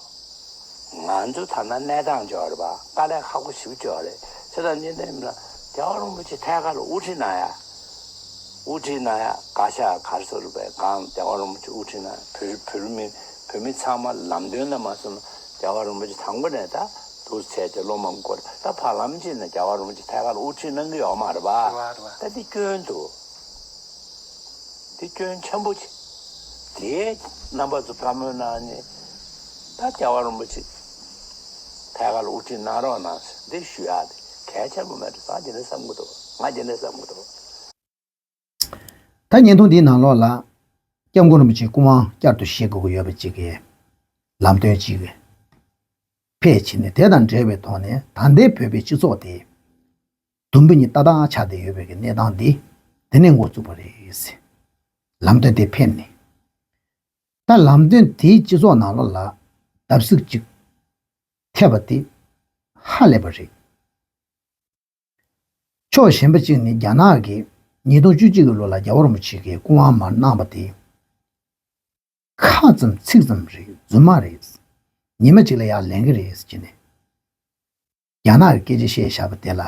ང་ཚོ་ད་ལྟ་གནས་སྟངས་འཇོག་རེད་པ། དཀའ་ལས་ཁག་པོ་ཞེ་པོ་འཇོག་རེད། བྱས་ཙང་ཉིན་དེ་མིན་ན་རྒྱལ་བ་རིན་པོ་ཆེ་ཐད་ཀར་ལ་དབུ་ཁྲིད་གནང་ཡ། དབུ་ཁྲིད་གནང་ཡ་བཀའ་ཤག་ག་རེ་ཟེར་བ་གང་རྒྱལ་བ་རིན་པོ་ཆེ་དབུ་ཁྲིད་གནང་ཡ། བོད་བོད་མི་བོད་མི་ཚང་མ་ལམ་སྟོན་ལ་མ་སོང་ན་རྒྱལ་བ་རིན་པོ་ཆེ་དང་པོ་ནས་ད་འདུག་བྱས་ཏེ་སློབ་མ་སྐོར་ད་བར་ལམ་ཅིག་ནས་རྒྱལ་བ་རིན་པོ་ཆེ་ཐད་ཀར་ལ་དབུ་ཁྲིད་གནང་གི་ཡོད་མ་རེད་པ། རེད་བ་རེད་བ། ད་འདི་སྐྱོན་འདུག་འདི་སྐྱོན་ཆེན་པོ་ཅིག་དེ་རྣམ་པ་ཚོ་བཀའ་མོལ་གནང་ནས་ད་རྒྱལ་བ་རིན་པོ་ཆེ་ཐད་ཀར་ལ་དབུ་ཁྲིད་གནང་རོགས་གནང་ཟེར་འདི་ཞུ་ཡག་དེ་གལ་ཆེན་པོ་མེད་འགྲོ། ད་འདི་འདྲ་བསམ་གི་འདུག་ང་འདི་འདྲ་བསམ་གི་འདུག་ད་བརྙན་ཐུང་འདིའི་ནང་ལོགས་ལ་སྐྱབས་མགོན་རིན་པོ་ཆེའི་སྐུ་དབང་བསྐྱར་དུ་བཞེས་དགོས་ཀྱི་ཡོད་པ་ཅིག་གི་ལམ་སྟོན་ཅིག་ཕེབས་ཕྱིན་ནས། དེ་དང་འབྲེལ་བའི་ཐོག་ནས་ད་ལྟའི་བོད་པའི་སྤྱི་ཚོགས་དེ་དུམ་བུ་གཉིས་ཏག་ཏག་ཆགས་བསྡད་ཡོད་པའི་གི་གནས་སྟངས་འདི་དེ་ནས་འགོ་བཙུགས་པ་རེད། ལམ་སྟོན་དེ་ཕེབས་ནས། ད་ལམ་སྟོན་དེའི་སྤྱི་ཚོགས་ནང་ལོགས་ལ་བརྡབ་གསིག་ཅིག་ཐེབས་པ་དེ་ཧ་ལས་པ་རེད། ཕྱོགས་གཞན་པ་གཅིག་ནས་རྒྱ་ནག་གིས་ཉིས་སྟོང་བཅུ་གཅིག་གི་ལོ་ལ་རྒྱལ་བ་རིན་པོ་ཆེ་གི་སྐུ་དབང་མར་གནང་བ་དེ་ཁ་ཙམ་ཚིག་ཙམ་རེད། རྫུན་མ་རེད། ཉི་མ་གཅིག་ལ་ཡར་ལེན་གི་རེད་ཟེར་གྱི་ནས་རྒྱ་ནག་གི་སྐད་ཆ་བཤད་བཞག་པ་དེ་ལ་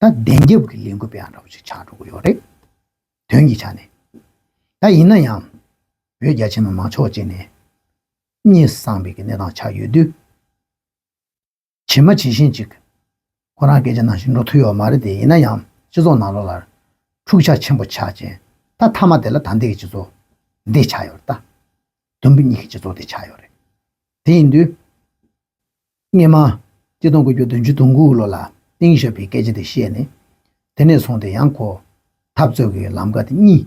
ད་བདེན་རྒྱབ་ཀྱི་ལས་འགུལ་སྤེལ་ཡག་འདྲ་བོ་ཞིག་ཆགས་འགྲོ་གི་ཡོད་རེད། དོན་གྱི་ཆ་ནས། ད་ཡིན་ན་ཡང་བོད་རྒྱ་ཆེ་མི་མང་ཕྱོགས་གཅིག་ནས་གཉིད་སངས་པའི་གི་གནས་སྟངས་ཆགས་ཡོད་དུས། ཇི་མ་ཇི་བཞིན་ཅིག་ཁོ་རང་སྐད་ཆ་ནང་བཞིན་འགྲོ་ཐུབ་ཡོད་མ་རེད་དེ། ཡིན་ན་ཡང་སྤྱི་ཚོགས་ནང་ལོགས་ལ་འཁྲུག་ཆ་ཆེན་པོ་ཆགས་ཅིང་། ད་མཐའ་མ་དེ་ལ་ད་ལྟའི་གི་སྤྱི་ཚོགས་འདི་ཆགས་ཡོད་རེད། ད་དུམ་བུ་གཉིས་ཀྱི་སྤྱི་ཚོགས་འདི་ཆགས་ཡོད་རེད། དེ་ཡིན་དུས་སྔོན་མ་གཅིག་སྟོང་དགུ་བརྒྱ་བདུན་ཅུ་དོན་དགུ་ལོ་ལ་ཏིང་ཞོ་ཕིའི་སྐད་ཆ་དེ་བཤད་ནས། དེ་ནས་བཟུང་སྟེ་ཡང་ཁོ་འཐབ་རྩོད་ཀྱི་ལམ་ཁ་དེ་གཉིས་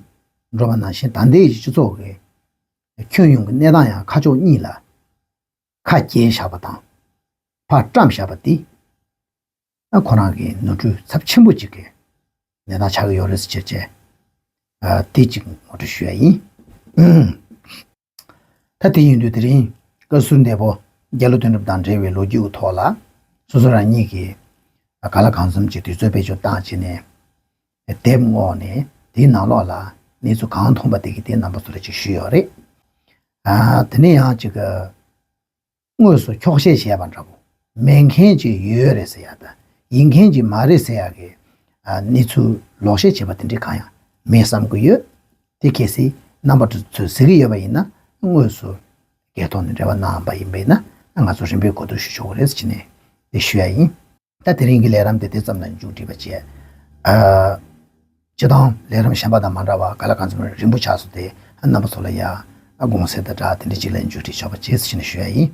འགྲོ་བ་ནང་བཞིན། ད་ལྟའི་གི་སྤྱི་ཚོགས་ཀྱི་ཁྱོན་ཡོངས་ཀྱི་གནས་སྟངས་ཡང་ཁ་ཕྱོགས་གཉིས་ལ་ཁ་གྱེས་བཞག་པ་དང་ཕར་བཀྲམ་བཞག་པ་འདི་ཨ་ཁོ་རང་གི་ནོར་འཁྲུལ་ཚབས་ཆེན་པོ་གཅིག་གི་གནས་སྟངས་ཆགས་ཀྱི་ཡོད་རེད་ཟེར་བྱས། ཨ་དེ་གཅིག་ངོ་སྤྲོད་ཞུ་ཡ་ཡིན། ད་དེ་ཡིན་དུས་དེ་རིང་བཀའ་ཟུར་འདས་པོ་རྒྱ་ལོ་དོན་གྲུབ་དང་འབྲེལ་བའི་ལོ་རྒྱུས་ཀྱི་ཐོག་ལ་སོ་སོ་རང་ཉིད་ཀྱིས་གང་ལ་གང་འཚམ་གྱི་དུས་ཚོད་བེད་སྤྱོད་བཏང་བྱས་ནས་དེབ་བསྔོགས་ནས། དེའི་ནང་ལོགས་ལ་གནས་ཚུལ་གང་མཐོང་པ་དེ་གི་དེ་རྣམ་པ་ཚོ་ལ་ཅིག་ཞུས་ཡོད་རེད། ཨ་དེ་ནས་ཡང་ཅིག་དངོས་སུ་འཁྱོག་བཤད་བྱས་པ་འདྲ་པོ། མེད་མཁན་ཅིག་ཡོད་རེད་ཟེར་ཡ་དང་། ཡིན་མཁན་ཅིག་མ་རེད་ཟེར་ཡ་གི་ཨ་གནས་ཚུལ་ལོག་བཤད་བྱས་པ་དེ་འདྲ་གང་ཡང་མེད་བསམ་གྱི་ཡོད། དེ་གལ་སྲིད་རྣམ་པ་ཚོས་གཟིགས་ཀྱི་ཡོད་པ་ཡིན་ན། དངོས་སུ་སྒེར་ཐོག་ནས་འབྲེལ་བ་གནང་བ་ཡིན་པ་ཡིན་ན། ང་ཚོ་རིམ་པས་གོ་བསྡུར་ཞུ་ཆོག་གི་རེད་ཟེར་ནས་དེ་ཞུ་ཡ་ཡིན། ད་དེ་རིང་གི་ལས་རིམ་དེ་དེ་ཙམ་ལ་མཇུག་སྒྲིལ་བ་བྱས། ཨ། སྤྱིར་བཏང་ལས་རིམ་གཞན་པ་དང་མ་འདྲ་བར་ག་ལ་གང་འཚམ་རིང་པོ་ཆགས་སོང་སྟེ། རྣམ་པ་ཚོ་ལ་ཡ་དགོངས་སེལ་དང་སྦྲགས་དེ་འདྲ་ཅིག་ལ་མཇུག་སྒྲིལ་ཆོག་པ་བྱས་ཟེར་ནས་ཞུ་ཡ་ཡིན།